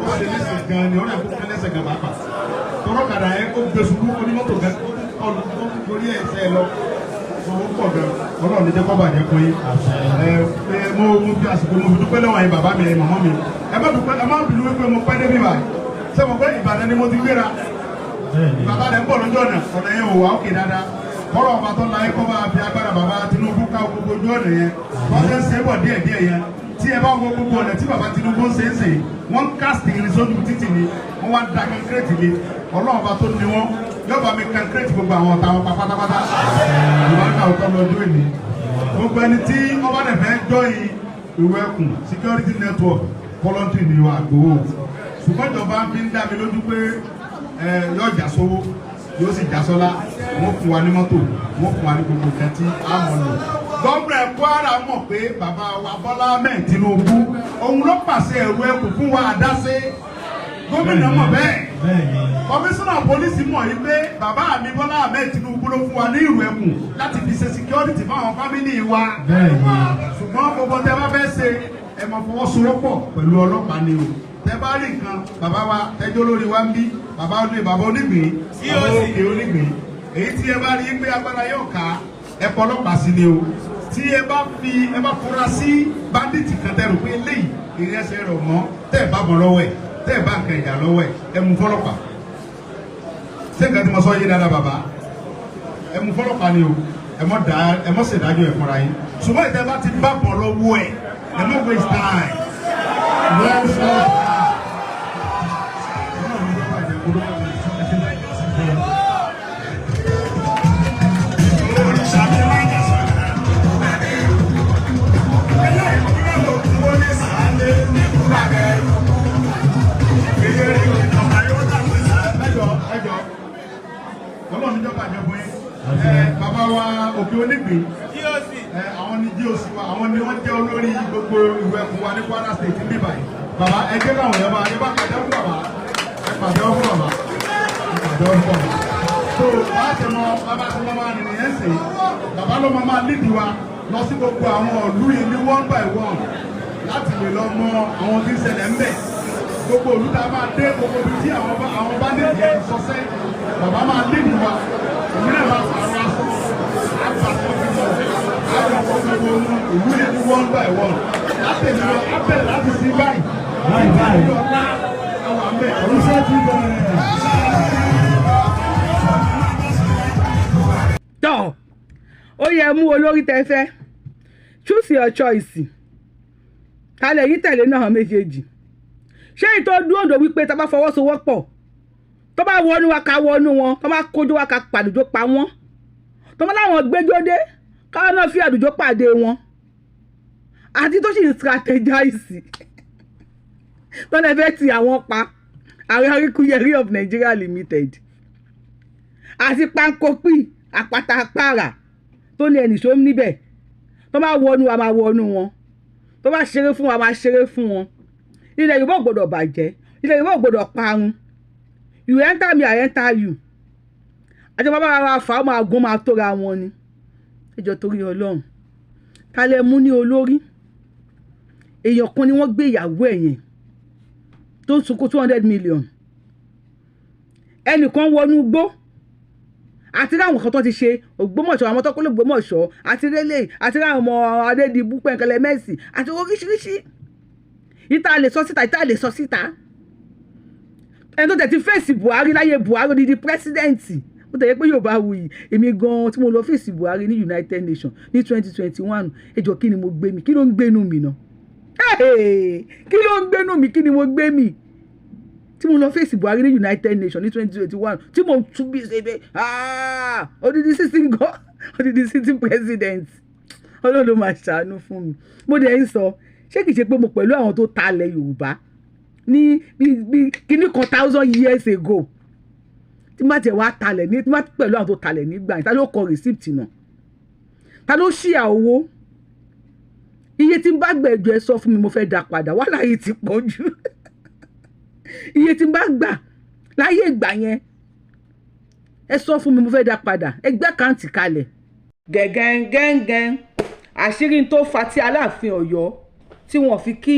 ó ṣe léṣe gan ni, ó rẹ̀ kó lẹ́sẹ̀ gan pàápàá. Tọrọkadà yẹn ó gbé ṣubú, onímọ́tò gan ó kọlu orí ẹsẹ̀ lọ, owó pọ̀ gan. Ọlọ́run ní jẹ́ kó bàjẹ́ fún yín. Ẹ mo fi àsìkò mo fi dúpẹ́ lọ́wọ́ yín, bàbá mi, ẹ màmá mi. Ẹ má dúpẹ́, ẹ má bínú wípé mo pẹ́ débi báyìí. Ṣé mo pé Ìbàdàn ni mo ti gbéra, bàbá rẹ̀ ń bọ̀ lójú ọ̀nà, ọ̀nà yẹn ò wá òkè dáadáa. Kọ́rọ̀ ọba tó láyé kọ́ bá fi agbára bàbá Tinubu ká gbogbo ojú ọ̀nà yẹn, wọ́n ṣe ń ṣe é bọ̀ díẹ̀ díẹ̀ yẹn. Tí ẹ bá wo gbogbo ọ̀nà tí bàbá Tinubu ń ṣe é ṣe, wọ́n ń cast irin sójú títì ni, wọ́n wá da concrete lé. Ọlọ́run ọba tó ní wọ́n yóò bá mi concrete gbogbo àwọn ọ̀tá wọn pa pátápátá. Ìbáraká ọ̀tọ́ lọ́dún èmi, gbogbo ẹni tí ọba rẹ̀ fẹ́ join ìwé ẹkùn security network, voluntary ni wà gbowó, ṣùgbọ́n ìjọba fi ń dá mi lójú pé ẹ yóò jà sówó, yóò sì já sọ́lá. Wọ́n fún wa ní mọ́tò, wọ́n fún wa ní gbogbo nǹkan tí a mọ̀ lò. Gómìnà Kwara mọ̀ pé bàbá wa Bọ́lá Ahmed Tinubu òun ló pàṣẹ ẹ̀rù ẹkùn fún wa àdáṣe. Gómìnà mọ̀ bẹ́ẹ̀, kọmíṣánná pólísì mọ̀ yìí pé bàbá mi Bọ́lá Ahmed Tinubu ló fún wa ní ìrù ẹkùn láti fi ṣe security fáwọn family wa. Ṣùgbọ́n gbogbo tẹ bá fẹ́ ṣe, ẹ máa fọwọ́sowọ́pọ̀ pẹ̀lú ọlọ́pàá ni o. Tẹ bá rí nǹkan, bàbá wa tẹjọ́ lórí wa ń bí, bàbá bàbá onígbìn, bàbá òkè onígbìn, èyí tí ẹ bá rí pé agbára yóò ká, ẹ pọ̀ ọlọ́pàá sí ni o. Tí ẹ bá fi ẹ bá fura sí bandit kan, tẹ rò pé eléyìí ìrìn ẹsẹ̀ rẹ̀ mọ́, tẹ́ ẹ bá bọ̀ lọ́wọ́ ẹ̀, tẹ́ ẹ bá nǹkan ìjà lọ́wọ́ ẹ̀, ẹ mú fọlọ́pàá. Ṣé nǹkan tí mo sọ yé dáadáa bàbá? Ẹ mú fọlọ́pàá ni o, ẹ mọ̀ dá, ẹ mọ̀ ṣèdájọ́ ẹ̀ fúnra yín. Ṣùgbọ́n ìtẹ́ bá ti bá bọ̀ lọ́wọ́ ẹ̀, ẹ mọ̀ waste time. Yes, sir. Ẹjọ ẹjọ, Ọlọ́run níjọba àjẹbọ yín. Ẹ bàbá wa Òkè Onígbè, ẹ àwọn ni GOC wa, àwọn ni wọ́n jẹ́ olórí gbogbo ìwé ẹkùn wa ní Kwara State níbí báyìí. Bàbá, ẹ jẹ́ káwọn èèyàn máa ẹ bá pàtẹ́wọ́ fún bàbá, ẹ pàtẹ́wọ́ fún bàbá, ẹ pàtẹ́wọ́ fún bàbá. Tó bá ti mọ bàbá tí wọ́n máa rìnrìn yẹn sè, bàbá ló máa lídìí wa lọ sí gbogbo àwọn ìlú yìí ní one by one láti lè lọ mọ àwọn tí ń ṣẹlẹ̀ ń bẹ̀. Gbogbo ìlú tá a máa dé, gbogbo ibi tí àwọn bá ní ìdí ẹ̀ sọ́sẹ́, bàbá máa lídìí wa. Èmi náà máa pààrọ̀ aṣọ, àpàtọ́ fífọ̀, àpapọ̀ gbogbo ìlú yẹn ní one by one. Láti èmi lọ, á bẹ̀rẹ̀ láti sí báyìí. Báyìí báyìí. Ọ̀la àwọn àmì Iṣẹ́ ti bẹ̀rẹ̀. Tọ́ ó yẹ mú olórí tẹ fẹ́. Choose your choice. Kalẹ̀ yín tẹ̀lé náà méjèèjì. Ṣé ìtọ́ dúró wípé tá a bá fọwọ́sowọ́pọ̀, tó bá wọnú wa ká wọnú wọn, tó bá kójú wa ká pàdùjọ pa wọ́n, tó bá láwọn gbẹ́jọ́ dé káwọn náà fi àdùjọ pàdé wọn, àti tó sì ń strategize tó lè fẹ́ ti àwọn pa Ààrẹ Aríkúyẹrí of Nigeria Limited àti Pankopí àpáta apára tó ní ẹnì sóm níbẹ̀, tó bá wọnú wa máa wọnú wọn, tó bá ṣeré fún wa máa ṣeré fún wọn. Ilẹ̀ Yorùbá ò gbọdọ̀ bàjẹ́, ilẹ̀ Yorùbá ò gbọdọ̀ parun. You enter me, I enter you. Àti bàbá wa fà á máa gún máa tóra wọn ni. Ẹjọ́ torí Ọlọ́run, ta lẹ mú ní olórí? Èèyàn kan ni wọ́n gbé ìyàwó ẹ̀ yẹn tó ń sunkún 200 million. Ẹnìkan wọnú igbó àti ráwọn kan tó ti ṣe Ògbómọ̀ṣọ́, àwọn tó kó lÓgbómọ̀ṣọ́ àti rélé, àti ráwọn ọmọ Adédìbú pẹ̀kẹlẹ mẹ́sì àti oríṣiríṣi. Ìta lè sọ síta, ìta lè sọ síta. Ẹni tó tẹ̀ ti fèsì Buhari láyé Buhari, odidi president, ó tẹ̀yẹ pé Yorùbá wuyì. Èmi gan-an tí mo lọ fèsì Buhari ní United Nations ní 2021, ẹjọ́ kí ni mo gbé mi? Kí ló ń gbénu mi náà? Kí ló ń gbénu mi? Kí ni mo gbé mi tí mo lọ fèsì Buhari ní United Nations ní 2021, tí mo tún bí ṣe pé odidi sitting gan, odidi sitting president? Ọlọ́run ló máa ṣàánú fún mi. Mo dẹ̀ ń sọ, ṣé kìí ṣe pé mo pẹ̀lú àwọn tó talẹ̀ Yorùbá ní bí kíní kan thousand years ago, tí má tiẹ̀ wá talẹ̀ ní, tí má pẹ̀lú àwọn tó talẹ̀ nígbà yẹn, ta ló kọ receipt náà? Ta ló ṣíà owó? Iye tí n bá gbẹ̀jọ, ẹ sọ fún mi, mo fẹ́ dá padà. Wàhálà yìí ti pọ̀ jù. Iye tí n bá gbà láyé ìgbà yẹn, ẹ sọ fún mi, mo fẹ́ dá padà. Ẹ gbé account kalẹ̀. Gẹ̀gẹ́ngẹ́ngẹ́n, àṣírí tó fa tí Aláàfin Ọ̀yọ́ tí wọ́n fi kí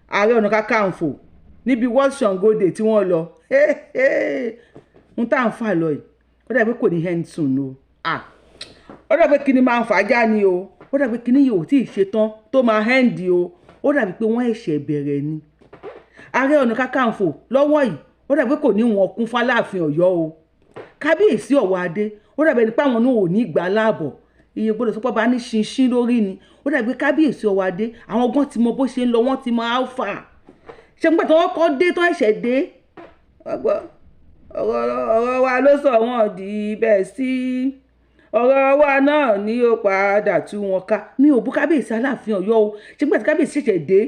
Ààrẹ Ọ̀nà Kakanfò níbi World Ṣàngó Day tí wọ́n lọ ń tá à ń fà lọ yìí, ó dàbí pé kò ní end soon o. Ó dàbí pé kíni máa ń fàájà ni o. Ó dàbí pé kíni yìí ò tí ì ṣetán tó máa end o. Ó dàbí pé wọ́n ẹ̀ṣẹ̀ bẹ̀rẹ̀ ni. Ààrẹ Ọ̀nà Kakanfò lọ́wọ́ yìí, ó dàbí pé kò ní wọn kún fáláàfin Ọ̀yọ́ o. Kábíyèsí Ọ̀wọ́ Adé, ó dàbí ẹni pé àwọn náà ò ní gbà láàbọ̀. Iye gbọ́dọ̀ sọpọ́ bá ní ṣinṣin lórí ni. Ó dàbí pé kábíyèsí Ọ̀wọ́ Adé, àwọn gan ti mọ bó ṣe ń lọ, wọ́n ti mọ alpha ṣe ń gbà tí wọ́n kọ́ dé tó ẹ̀ṣẹ̀ dé. Ọ̀rọ̀ wa ló sọ wọ́n di bẹ́ẹ̀ sí, ọ̀rọ̀ wa náà ni ó padà tú wọn ká. Mi ò bú kábíyèsí Aláàfin Ọ̀yọ́ o. Ṣe ń gbà tí kábíyèsí ṣẹ̀ṣẹ̀ dé,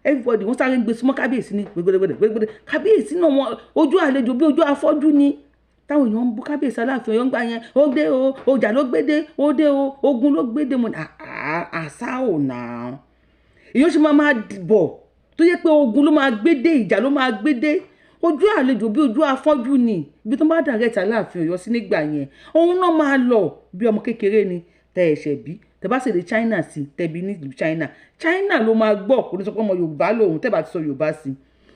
everybody wọ́n sáré ń gbé súnmọ́ kábíyèsí ní gbẹgbẹgbẹ gbẹgbẹgbẹ. Kábíyèsí náà, wọn ojú àlejò bí ojú afọ́jú ni. Táwọn èèyàn ń bú kábíyèsí Aláàfin Ọ̀yọ́ ń gbà yẹn, ó dé o, ọjà ló gbé dé, ó dé o, ogun ló gbé dé. Mo ní àṣà ò nà èèyàn ṣe máa bọ̀ tó yẹ pé ogun ló máa gbé dé, ìjà ló máa gbé dé. Ojú àlejò bí ojú afọ́jú ni. Ibi tó bá dàrẹ́tì Aláàfin Ọ̀yọ́ sí nígbà yẹn, òun náà máa lọ bí ọmọ kékeré ni tẹ ẹ̀ṣẹ̀ bí. Tẹ bá sì dé China sí, tẹbi nílùú China, China ló máa gbọ́. Kò ní sọ pé ọmọ Yorùbá lòun tẹ́ bá ti sọ Yorùbá sí.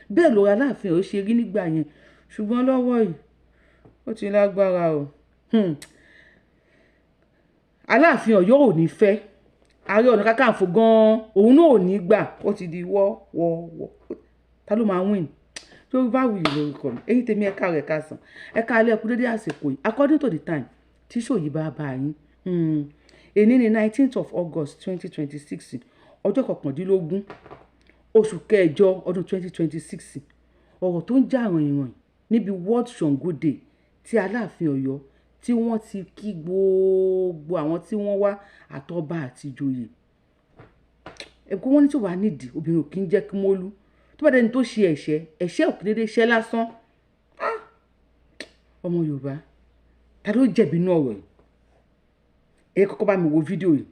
Bẹ́ẹ̀ lọ́rọ̀ Aláàfin Ọ̀yọ́ ṣe rí nígbà yẹn, ṣùgbọ́n lọ́wọ́ yìí, ó ti lágbára o. Aláàfin Ọ̀yọ́ ò ní fẹ́ Ààrẹ Ọ̀nà Kakanfò gan-an, òun náà ò ní gbà. Ó ti di wọ́ wọ́ wọ́. Ta ló máa win? Yorùbáwùyí lórúkọ mi. Ẹ̀yin tèmi, ẹ káàárọ̀, ẹ káàsán, ẹ káalẹ́, ẹ kú dédé àsìkò yìí according to the time tí show yìí bá bá yín. Èní ni 19th of August 2026, ọjọ́ 19 oṣù kẹjọ ọdún 2026. Ọ̀rọ̀ tó ń jà rànyìnrànyìn níbi World Ṣàngó Day tí Aláàfin Ọ̀yọ́ tí wọ́n ti kí gbogbo àwọn tí wọ́n wá, àtọba àti ìjòyè ẹ̀kọ́ wọn ní tí ò bá nídìí obìnrin ò kí ń jẹ́ kí mólú. Tó bá dẹni tó ṣe ẹ̀ṣẹ̀, ẹ̀ṣẹ̀ ò kí dédé ṣẹ́ lásán. Ọmọ Yorùbá, ta ló jẹ̀bi inú ọ̀rọ̀ yìí? Ẹ kọ́kọ́ bá mi wo fídíò yìí.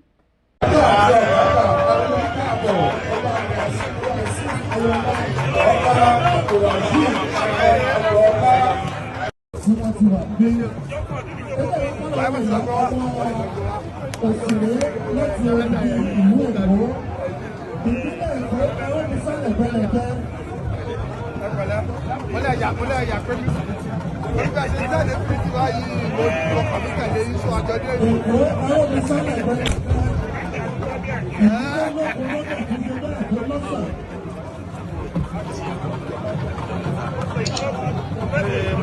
Tí wọ́n ti wà gbé òṣèré láti orí ìlú Èkó, ìpínlẹ̀ Èkó, ẹ̀rọ ní sálẹ̀ gbẹlẹ̀gbẹ́. Mọ́lẹ̀ ẹ̀yà, mọ́lẹ̀ ẹ̀yà pé mi orí bá ṣe jáde fún tiwa yìí, mo ọkọ̀ mi tẹ̀lé iṣu àjọdé yìí. Èkó, ẹ̀rọ ní sálẹ̀ gbẹlẹ̀gbẹ́. Ìdílé lókun lọ́dọ̀ tó ṣe bẹ́ẹ̀ tó lọ́sàn.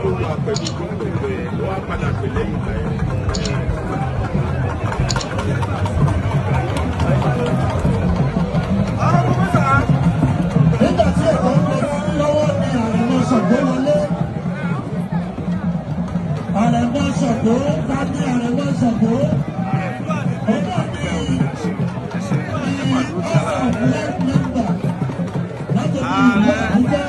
Mo wà pẹ̀lú gómìnà yẹn ló wá padà pè lẹ́yìn ìgbà yẹn. Nígbà tí ẹ̀kọ́ ń lọ sí lọ́wọ́ ni Àrẹ̀mọ Ṣàngó wọlé. Àrẹ̀mọ Ṣàngó bá ní Àrẹ̀mọ Ṣàngó. Òun náà ní the House of Rep member láti fi ìlú Àbújá.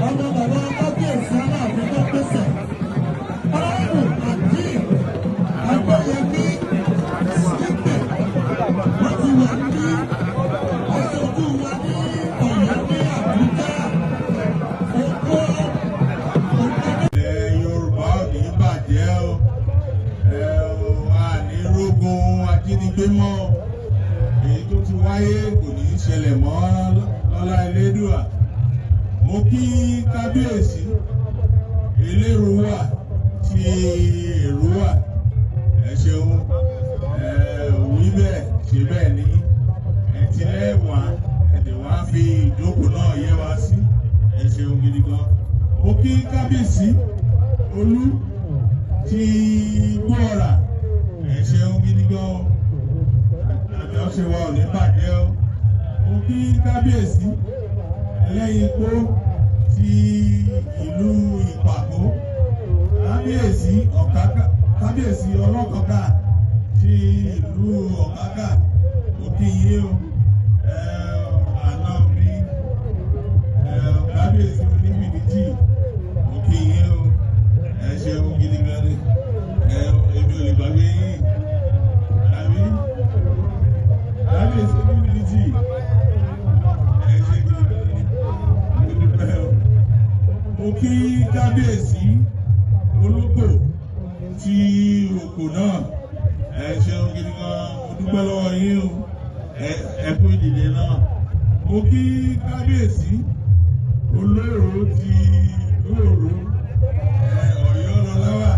Ọmọ bàbá kábíyèsí Aláàfin tó pèsè. Ọ̀rọ̀ Akeem Adéyẹmí Skipping, wọ́n ti wà ní aṣojú wa ní Ọ̀yọ́ ní Àbújá. Oko òkè. Ilẹ̀ Yorùbá ò ní bàjẹ́ o. Ẹ ò à ní rógun ajínigbé mọ́. Èyí tó ti wáyé kò ní í ṣẹlẹ̀ mọ́ lọ́lá Elédùà. Mo kí kábíyèsí Elérúwà ti Èrúwà, ẹ ṣeun. Ẹ wí bẹ́ẹ̀ ṣe bẹ́ẹ̀ ní ẹ ti lẹ́wàá, ẹ dẹ̀ wá fi ìjókòó náà yẹ wá sí. Ẹ ṣeun gidi gan. Mo kí kábíyèsí Olú ti Gbọ́ra, ẹ ṣeun gidi gan o. Àjọṣe wa ò ní bàjẹ́ o. Mo kí kábíyèsí Ẹlẹ́yinpó ti ìlú Ìpàkó, kábíyèsí Ọ̀kákà, kábíyèsí Ọlọ́kọ̀ọ́kà ti ìlú Ọ̀kákà, mo kí yín o. Ẹ àná mi, ẹ kábíyèsí Oníbìdíjì, mo kí yín o. Ẹ ṣeun gidi gan ni. Ẹ èmi ò lè gbàgbé yín àbí kábíyèsí Oníbìdíjì, ẹ ṣe gidi gan ni, mo dúpẹ́ o. Mo kí kábíyèsí Ológbò ti Òkò náà, ẹ ṣeun gidi gan, mo dúpẹ́ lọ́wọ́ yín o. Ẹ kú ìdìde náà. Mo kí kábíyèsí Olóòró ti ìlú Òró, ẹ Ọ̀yọ́ lọláwà,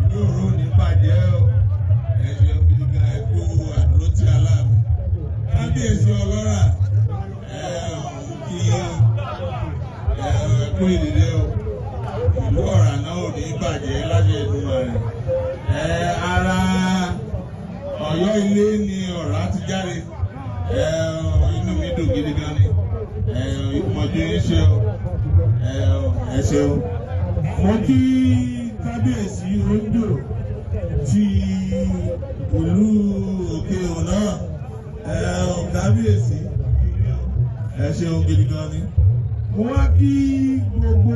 ìlú Òró ò ní bàjẹ́ o. Ẹ ṣeun gidi gan, ẹ kú àdúró tí Aláàfin. Kábíyèsí Ọlọ́rà, ẹ kí yín o. Ẹ kú ìdìde o. Ìlú Ọ̀rà náà ò ní bàjẹ́ láṣẹ Èdùmàrè. Ẹ ara Ọ̀yọ́ ilé ni Ọ̀rá ti jáde. Ẹ inú mi dùn gidi gan ni. Ẹ ìmọ̀jú yín ṣe o. Ẹ ṣeun. Mo kí kábíyèsí Ondo ti ìlú Òkè Òun náà. Ẹ kábíyèsí, ẹ ṣeun gidi gan ni. Mo wá kí gbogbo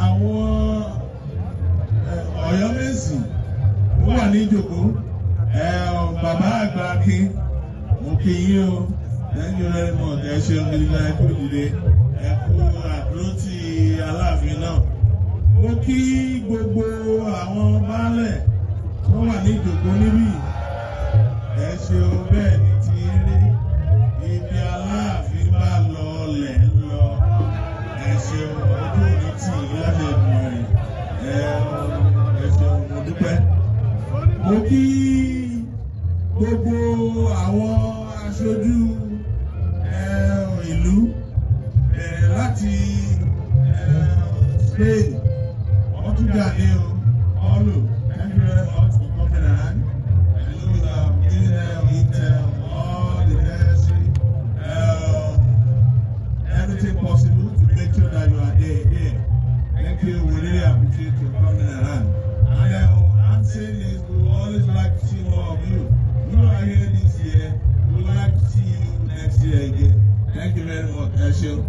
àwọn Ọ̀yọ́mèsì ó wà ní ìjòkó. Bàbá àgbà Akin, mo kí yín o. Thank you very much. Ẹ ṣeun gidi gan, ẹ kú ìdílé, ẹ kú àdúró ti Aláàfin náà. Mo kí gbogbo àwọn baálẹ̀ tó wà ní ìjòkó níbí. Ẹ ṣeun. Bẹ́ẹ̀ ni ti rí, ibi Aláàfin bá lọ lẹ̀ ń lọ. Ẹ ṣeun, ojú òní tì í láti ẹ̀dùn rẹ̀. Ẹ ṣeun, mo dúpẹ́. Mo kí gbogbo àwọn aṣojú ìlú. Spain, Portugal ní o, Paulo, thank you very much for coming around. I know you have been there with all the necessary, everything possible to make sure that you are there here. Thank you, we really appreciate you coming around. And I'm saying this, we would always like to see more of you. You are here this year, we would like to see you next year again. Thank you very much, ẹ ṣeun.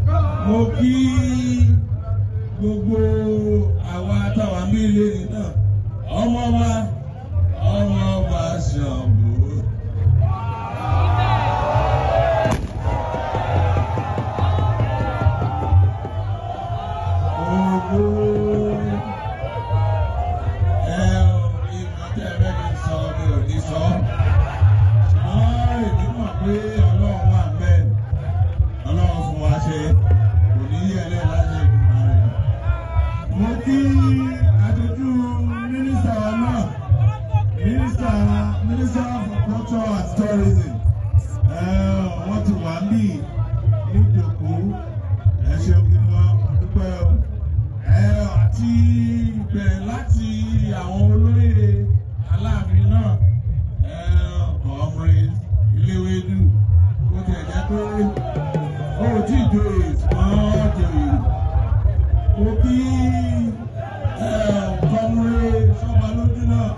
Mo kí gbogbo àwa táwa ń bí lẹ́yìn náà, ọmọ ọba, ọmọ ọba Ṣàngó. Ògo ẹ ò ìmọ̀ tẹ́ ẹ fẹ́ kí n sọ mi ò ní sọ. Ṣùgbọ́n èmi mọ̀ pé Ọlọ́run wà ńbẹ̀. Ọlọ́run fún wa ṣe kò ní yẹ̀lẹ̀ láṣẹ ìgbìmọ̀ rẹ̀. Mo kí aṣojú mínísítà wa náà, mínísítà for culture and tourism. Wọ́n ti wà níbí níjókòó. Ẹ ṣeun gidi gan, mo dúpẹ́ o. Àti bẹ̀rẹ̀ láti àwọn olóyè Aláàfin náà, Comrade Iléwédú, bó tiẹ̀ jẹ́ pé ó ò tí ì joyè ṣùgbọ́n joyè. Mo kí Comrade Sọ́balójú náà,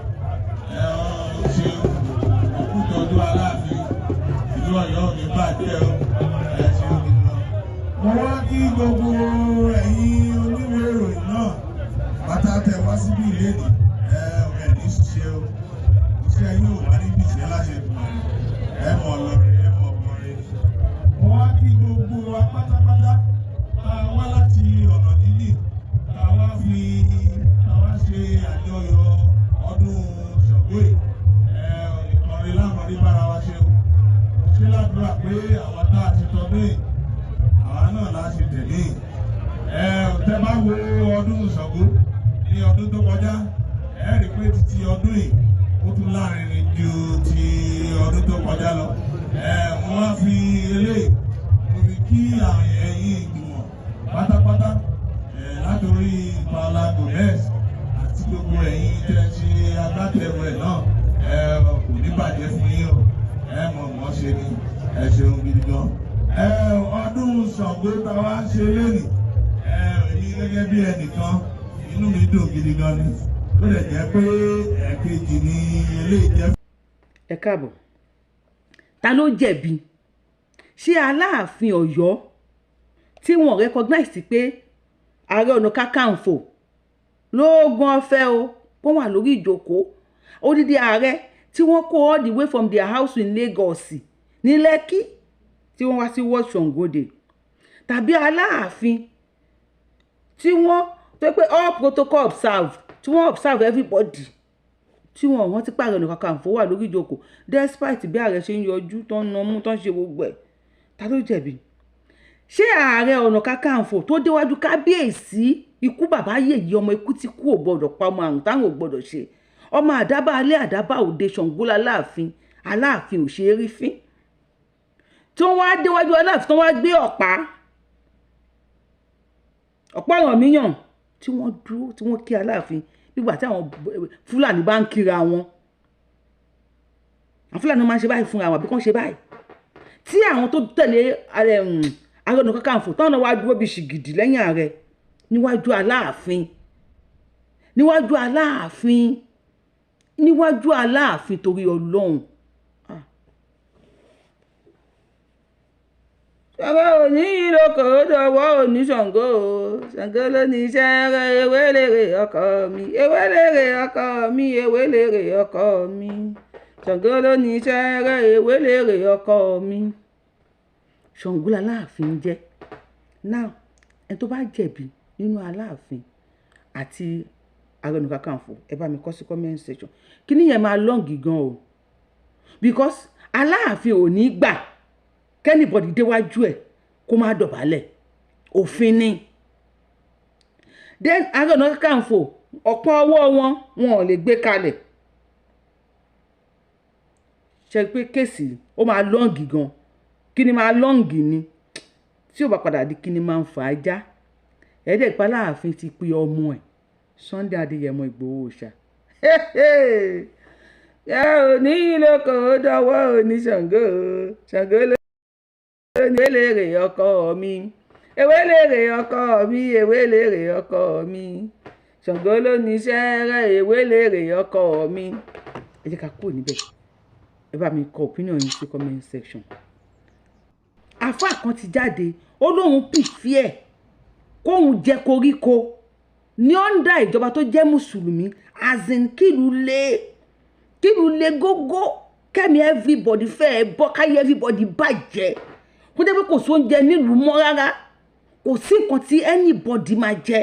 ṣeun, òkú tọ́jú Aláàfin, ìlú Ọ̀yọ́ ò ní bàjẹ́ o, ẹ ṣeun gidi gan. Mo wá kí gbogbo ẹ̀yin oníwèé ìròyìn náà pátá tẹ wá síbí ìlédìí, ẹ ẹ ní ṣiṣẹ́ o, iṣẹ́ yóò wá níbi ìṣẹ́ láṣẹ ìgbìmọ̀ rẹ̀, ẹ mọ̀ lọ́rẹ̀, ẹ mọ̀ bọ̀rẹ̀. Mo wá kí gbogbo wa pátápátá tá a wá láti ọ̀nà dídì, tá a wá fi tá a wá ṣe àjọyọ̀ ọdún Ṣàngó yìí. Ẹ ìkànnì lámọ̀rí bára wa ṣe o. Mo ṣe ládùúrà pé àwọn tá a ti tọdún yìí, àwa náà la ṣe tẹ̀lé. Ẹ tẹ́ bá wo ọdún Ṣàngó ní ọdún tó kọjá, ẹ rí i pé títí ọdún yìí ó tún lárinrin ju ti ọdún tó kọjá lọ. Ẹ mo wá fi eléyìí mo fi kí àwọn ẹ̀yin ìgbìmọ̀ pátápátá, ẹ látòrí Paola Gomez àti gbogbo ẹ̀yin tẹ́ ṣe agbátẹrù ẹ̀ náà, ẹ kò ní bàjẹ́ fún yín o, ẹ mọ̀ mọ́ ṣe ni, ẹ ṣeun gidi gan. Ẹ ọdún Ṣàngó tá a wá ń ṣe lénìí, ẹ èmi gẹ́gẹ́ bí ẹnìkan inú mi dùn gidi gan ni, ó lè jẹ́ pé ẹ̀ẹ̀kejì ni eléyìí jẹ́. Ẹ káàbọ̀. Ta ló jẹ̀bi? Ṣé Aláàfin Ọ̀yọ́ tí wọ́n recognize pé Ààrẹ Ọ̀nà Kakanfò lóògùn ọ̀fẹ́ o kó wà lórí ìjókòó, odidi ààrẹ tí wọ́n kó all the way from their house in Lagos ní Lẹ́kí tí wọ́n wá sí World Ṣàngó Day, tàbí Aláàfin tí wọ́n tó pé all protocol observed, tí wọ́n observe everybody, tí wọ́n rántí pé Ààrẹ Ọ̀nà Kakanfò wà lórí ìjókòó despite bí ààrẹ ṣe ń yọjú tó ń nọmú tó ń ṣe gbogbo ẹ̀? Ta ló jẹ̀bi? Ṣé Ààrẹ Ọ̀nà Kakanfò tó déwájú kábíyèsí, ikú bàbá yèyí, ọmọ ikú tí kú ò gbọdọ̀ pa, ọmọ àrùn táwọn ò gbọdọ̀ ṣe, ọmọ àdábà alẹ́ àdábà òde Ṣàngó láláàfin, Aláàfin ò ṣe é rí fín, tí wọ́n wá déwájú Aláàfin, tí wọ́n wá gbé ọ̀pá ọ̀pá Ọ̀rànmíyàn, tí wọ́n dúró, tí wọ́n kí Aláàfin nígbà tí àwọn Fúlàní bá ń kíra wọn, àwọn Fúlàní máa ń ṣe báyìí fúnra wọn àbí kàn ṣe báyìí, tí àwọn tó tẹ̀lé Ààrẹ Ọ̀nà Kakanfò táwọn náà wá dúró bíi ṣìgìdì lẹ́yìn ààrẹ níwájú Aláàfin, níwájú Aláàfin, níwájú Aláàfin, torí Ọlọ́run. Ṣàngó òní ìlókò dọ̀wọ́ òní Ṣàngó o, Ṣàngó ló ní iṣẹ́ rẹ̀, ewé lèrè ọkọ mi, ewé lèrè ọkọ mi, ewé lèrè ọkọ mi, Ṣàngó ló ní iṣẹ́ rẹ̀, ewé lèrè ọkọ mi. Ṣàngó l'Aláàfin jẹ́. Now, ẹni tó bá jẹ̀bi nínú Aláàfin àti Ààrẹ Ọ̀nà Kakanfò, ẹ bá mi kọ sí comment section. Kíní yẹn máa long gan o, because Aláàfin ò ní gbà kí anybody déwájú ẹ̀ kó má dọ̀bálẹ̀, òfin ni. Then Ààrẹ Ọ̀nà Kakanfò, ọ̀pọ̀ ọwọ́ wọn wọn ò lè gbé kalẹ̀. Ṣe pé case ó máa long gan, kí ni máa long ni tí ò bá padà di kí ni máa ń fà á já. Ẹ̀ẹ́dẹ̀gbá Aláàfin ti pe ọmọ ẹ̀ Sunday Adéyẹmọ Ìgbòho Òòṣà. Ẹ ò ní ìlókò dọwọ́ òní Ṣàngó, Ṣàngó ló ní ewélèrè ọkọ mi, ewélèrè ọkọ mi, ewélèrè ọkọ mi, Ṣàngó ló ní sẹ́rẹ̀, ewélèrè ọkọ mi. Ẹ jẹ́ ká kúrò níbẹ̀. Ẹ bá mi kọ opinion yín sí comment section. Àfáà kan ti jáde, ó lóun prefer kóun jẹ koríko ní under ìjọba tó jẹ́ mùsùlùmí, as in kílù lé gógó, kẹ́mi everybody fẹ́ẹ́ bọ́, káyé everybody bàjẹ́, kó jẹ́ pé kò sóúnjẹ nílùú mọ́ rárá, kò sí nǹkan tí anybody máa jẹ,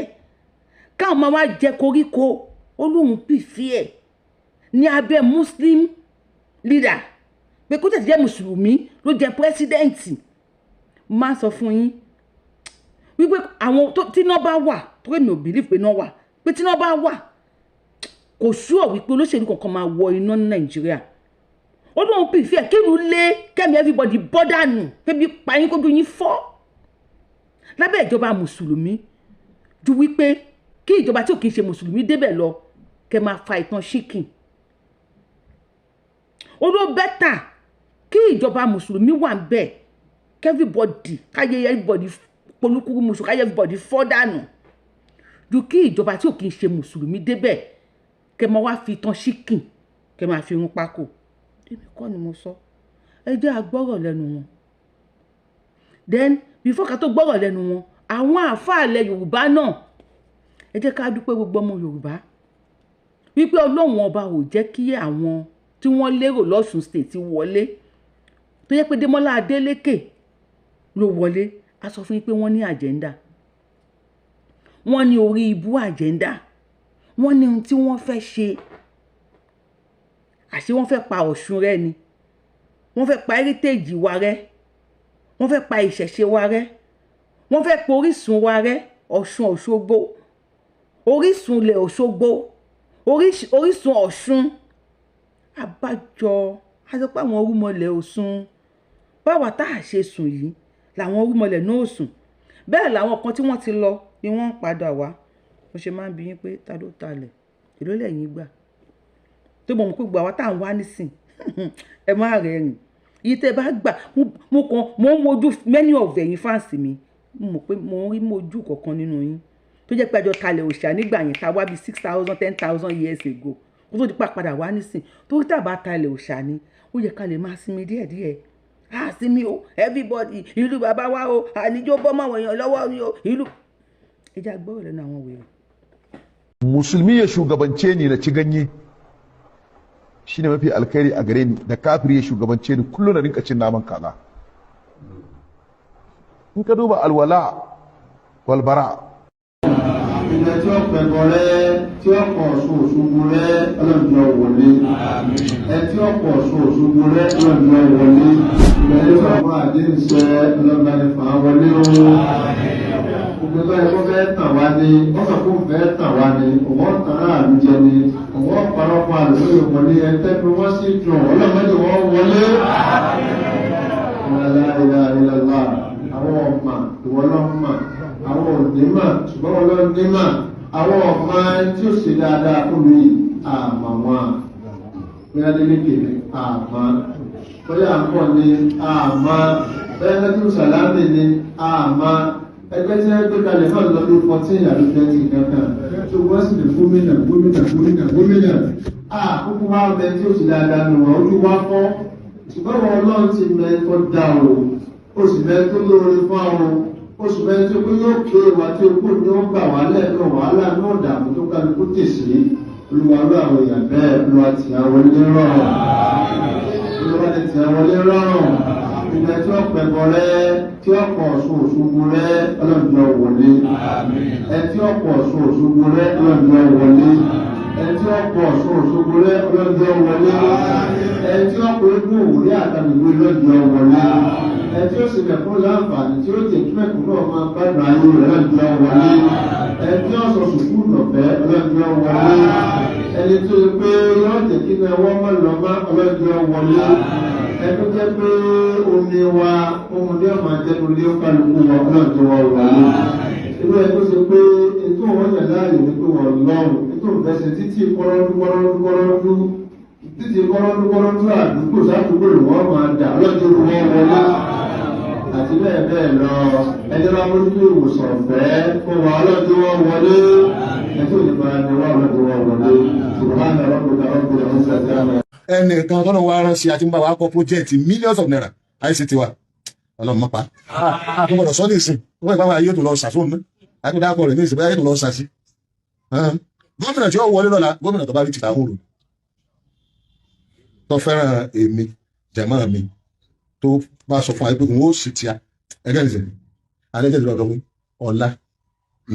káwọn máa wá jẹ koríko. Ó lóun prefer ní abẹ́ muslim leader, pé kó tẹ̀sí jẹ́ mùsùlùmí ló jẹ́ president. Máa sọ fún yín wípé àwọn tí iná bá wà, torí mi ò believe pé iná wà, pé tí iná bá wà, kò sure wípé olóṣèlú kankan máa wọ iná ní Nàìjíríà. Ó lóun prefer kílùú lé, kẹ́mi everybody bọ́ dànù, kébi payín, kójú yín fọ́ lábẹ́ ìjọba mùsùlùmí, ju wípé kí ìjọba tí ò kí ń ṣe mùsùlùmí débẹ̀ lọ, kẹ́ máa fa ìtàn ṣíkìn. Ó ló better kí ìjọba mùsùlùmí wà ń bẹ̀, kí everybody, káyé everybody polúkúrú musu, káyé everybody fọ́ dànù, ju kí ìjọba tí ò kí ń ṣe mùsùlùmí débẹ̀, kẹ́ máa wá fi ìtàn ṣíkìn, kẹ́ máa fi rún pákó. Èmi kọ́ ni mo sọ, ẹ jẹ́ agbọ́rọ̀ lẹ́nu wọn. Then before ká tó gbọ́rọ̀ lẹ́nu wọn, àwọn àáfàá ilẹ̀ Yorùbá náà, ẹ jẹ́ ká dúpẹ́, gbogbo ọmọ Yorùbá, wípé Ọlọ́run Ọba ò jẹ́ kí àwọn tí wọ́n lérò lọ́sùn State wọlé, tó yẹ pé Démọ́lá Adélékè ló wọlé. A sọ fún yín pé wọ́n ní agenda, wọ́n ní orí ibú agenda, wọ́n ní ohun tí wọ́n fẹ́ ṣe. Àṣé wọ́n fẹ́ pa Ọ̀ṣun rẹ́ ni, wọ́n fẹ́ pa heritage wa rẹ́, wọ́n fẹ́ pa ìṣẹ̀ṣe wa rẹ́, wọ́n fẹ́ pa orísun wa rẹ́, Ọ̀ṣun Òṣogbo, orísun ilẹ̀ Òṣogbo, orísun Ọ̀ṣun. Abájọ a sọ pé àwọn orúmọlẹ̀ Ọ̀ṣun, báwa tá a ṣe sùn yìí làwọn orúmọlẹ̀ náà ò sùn. Bẹ́ẹ̀ làwọn kan tí wọ́n ti lọ ni wọ́n ń padà wá. Mo ṣe máa ń bi yín pé ta ló talẹ̀, èló lẹ́yìn gbà? Tó mọ̀ pé gbogbo àwa tá à ń wá nísìn, ẹ má rẹ́rìn yìí tẹ́ bá gbà. Mo kàn mo ń wojú many of ẹ̀yin fans mi, mo mọ̀ pé mo ń rí mojú kọ̀ọ̀kan nínú yín tó jẹ́ pé àjọ talẹ̀ òòṣà nígbà yẹn ta wá bíi 6,000, 10,000 years ago, kó tó di pa padà wá nísìn. Torí tá a bá talẹ̀ òòṣà ni, ó yẹ ká lè máa sinmi díẹ̀díẹ̀. Á sinmi o, everybody, ìlú bàbá wa o, àníjó bọ́ mọ́ àwọn èèyàn lọ́wọ́ ni o ìlú. Ẹ jẹ́ agbọ́rọ̀ lẹ́nu àwọn wèrè. Musulmi ya shugabance ni na ci ganye shine mafi alkhairi a gare ni da kafiri ya shugabance ni kullum na rinka cin naman kaza. In ka duba alwala walbara. Ilẹ̀ tí ó pẹ̀kọ̀ rẹ, tí ó pọ̀ Ọ̀ṣun Òṣogbo rẹ, ọlọ́dún wọlé. Ẹ tí ó pọ̀ Ọ̀ṣun Òṣogbo rẹ, ọlọ́dún wọlé. Ilẹ̀ tí ó pọ̀ àdéhùn ṣẹ, ọlọ́dún ní fà á wọlé o. Gbogbo ẹgbẹ́ ẹ̀kọ́ fẹ́ tàn wá ní, wọ́n sọ fún fẹ́ tàn wá ní, òwò tàn án àlùjẹ ni, òwò parọ́ fún àlùfẹ́ wọlé, ẹ tẹ́nu wọ́n sì dùn, ọlọ́mọdé wọ́n wọlé. La ilaha illallah, àwọn ọmọ ìwọ lọ́mọ, àwọn onímọ̀, ṣùgbọ́n wọn lọ nímọ̀, àwọn ọmọ tí ó ṣe dáadáa fún mi àmọ́ wọn, bóyá Délékè ni àmọ́, bóyá àpọ̀ ni àmọ́, bóyá Nẹ́tù Sàlámì ni àmọ́. Ẹgbẹ́ tí wọ́n gbé kalẹ̀ náà lọ bí 14 àbí 20 kankan tó wọ́n sì lè gómìnà, gómìnà, gómìnà, gómìnà. Àkókò wa bẹ tí ó ṣe dáadáa nù wọn, ojú wa fọ́, ṣùgbọ́n wọn Ọlọ́run ti mẹ tó dá o, ó sì mẹ tó lóore fún àwọn oṣù mẹ́rin tó pé yóò pé wa tí ó kú ní ó gbà wá lẹ́ẹ̀kan wàhálà náà dààmú tó kálukú tèsí. Olúwa ló àwọn èèyàn bẹ́ẹ̀, Olúwa tì á wọlé rọrùn, Olúwa ti tì á wọlé rọrùn. Ìgbà tí ó pẹ̀bọ rẹ, tí ó pọ̀ Ọ̀ṣun Òṣogbo rẹ, ọlọ́dún wọlé. Ẹ tí ó pọ̀ Ọ̀ṣun Òṣogbo rẹ, ọlọ́dún wọlé. Ẹ tí ó pọ̀ Ọ̀ṣun Òṣogbo rẹ, ọlọ́dún wọlé. Ẹ tí ó pọ̀ eégún òwúrẹ́ àtàgbègbè, ọlọ́dún wọlé. Ẹ tí ó sì mẹ̀kún láǹfààní tí ó jẹ́ kí mẹ̀kún náà máa gbádùn ayé rẹ̀, ọlọ́dún wọlé. Ẹ tí ó sọ sùkúù lọ́fẹ̀ẹ́, ọlọ́dún wọlé. Ẹni tó yẹ pé yóò jẹ́ kí ní ẹwọ́ mọ́ lọ mọ́, ọlọ́dún wọlé. Ẹ tó jẹ́ pé omi wa ohun ní ọmọ ajẹ́nu lé kálukú wa, ọlọ́dún wọlé. Irú ẹ tó ṣe pé ètò wọn yàn láàyò ní pé wọn lọ́rùn ètò ìfẹsẹ̀ títí kọ́rọ́dú kọ́rọ́dú kọ́rọ́dú títí kọ́rọ́dú kọ́rọ́dú àdúgbò sádùúgbò ló wọ́n máa dà lọ́jọ́ wọn wọlé àti bẹ́ẹ̀ bẹ́ẹ̀ lọ. Ẹni bá mójútó ìwòsàn ọ̀fẹ́ fún wa lọ́jọ́ wọn wọlé, ẹtí òní fara ni wọn lọ́jọ́ wọn wọlé. Subhana rabbika rabbil izzati amma. Ẹnìkan tọ́nà wa rán sí àti ń bá wa kọ́ project millions of naira ICT wa, ọlọ́run mọ́pa àtúgbọ̀dọ̀ sọ ní ìsìn wọ́n ìpamọ́ ayé tó lọ sàfóun náà àtúndàkọ̀ rẹ̀ ní ìsìn bóyá ayé tó lọ sàsí. Gómìnà tí ó wọlé lọ́la, gómìnà tó bá rí tìta ń rò, tó fẹ́ràn èmi jẹ̀mọ́ mi, tó bá sọ fún wa pé òun ó sì tíya ẹgẹ́ nìsín alẹ́jẹ́ ìdúró ọ̀dọ́ ọ̀la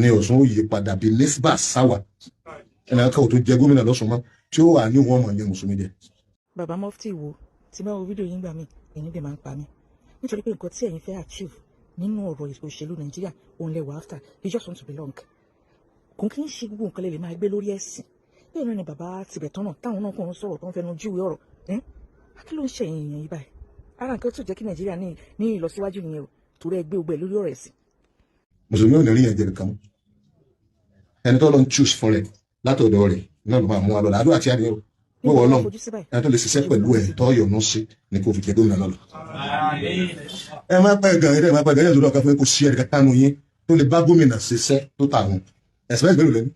ni Ọ̀ṣun ó yí padà bíi nesba sáwà ẹnì kan ò tó jẹ gómìnà lọ́sùn mọ́ tí ó wà ní òun ọmọ yẹn mùsùlùmí jẹ. Bàbá Mufti wo tí bá wo fídíò yín gbà mí, ẹ̀yin dẹ̀ máa ń pa mí nítorí pé nǹkan tí ẹ̀yin fẹ́ achieve nínú ọ̀rọ̀ òṣèlú Nàìjíríà òun lẹ wà after. You just want to belong. Kò kí ń ṣe gbogbo nǹkan lè máa gbé lórí ẹ̀sìn. Bẹ́ẹ̀ náà ni bàbá tìbẹ̀tán náà táwọn náà kàn ń sọ̀rọ̀ tó ń fẹnu júwe ọ̀rọ̀. Kí ló ń ṣe ẹ̀yin èèyàn yìí báyìí? Ara nǹkan tó jẹ́ kí Nàìjíríà ní ìlọsíwájú nìyẹn o, torí ẹ gbé ogbẹ lórí ọ̀rọ̀ ẹ̀sìn. Mùsùlùmí ò ní rí yẹn jẹ nìkan mọ́. Ẹni tó lọ ń choose fún rẹ̀ látọ̀dọ̀ rẹ̀ náà ló máa mú wa lọ́la. Àdúrà tí a ní o wọ́n wọ́n lọ́n ẹni tó lè ṣiṣẹ́ pẹ̀lú ẹ̀ tó yọ̀nù sí ni kò fi jẹ gómìnà lọ́la. Ẹ má pẹ́ gan, ẹ má pẹ́ gan, ẹ lọ́dọ̀ kan fún kò sí ẹ̀rí kánú yín tó lè bá gómìnà ṣiṣẹ́ tó tà wọn ẹ̀sìpẹ́sì mélòó lẹ́nu.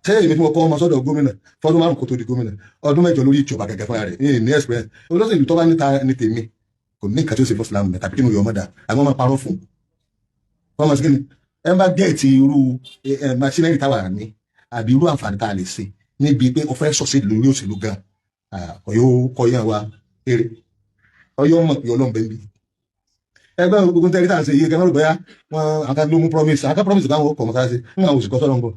Ṣé èmi tí mo kọ́ ọmọ sọ́dọ̀ gómìnà fọdún 5 kó tó di gómìnà, ọdún 8 lórí ìjọba gẹ́gẹ́ fúnra rẹ̀ ní experience olóṣèlú tó bá níta ní tèmi kò ní nǹkan tí ó ṣe fún Islam tàbí kí ni yọ ọmọ dà àwọn máa parọ́ fún wọn máa ṣe kí ni ẹ bá gẹ̀ẹ́tì irú machinery táwa ní àbí irú àǹfààní tá a lè ṣe níbi pé o fẹ́ sọ̀sẹ̀ lórí òṣèlú gan ọ̀yọ́ kọyán wa kéré ọyọ́ mọ̀ pé ọlọ́run bẹ́ẹ̀ bí ẹgbẹ́ gbogbo tẹ́lẹ̀ tá à ń ṣe iye kẹfẹ́ bóyá wọn àká ló mú promise àká promise báwọn kọ̀ mọ́sáàsì ń àwọn òṣìkọ́ sọ́dọ̀ ń bọ̀.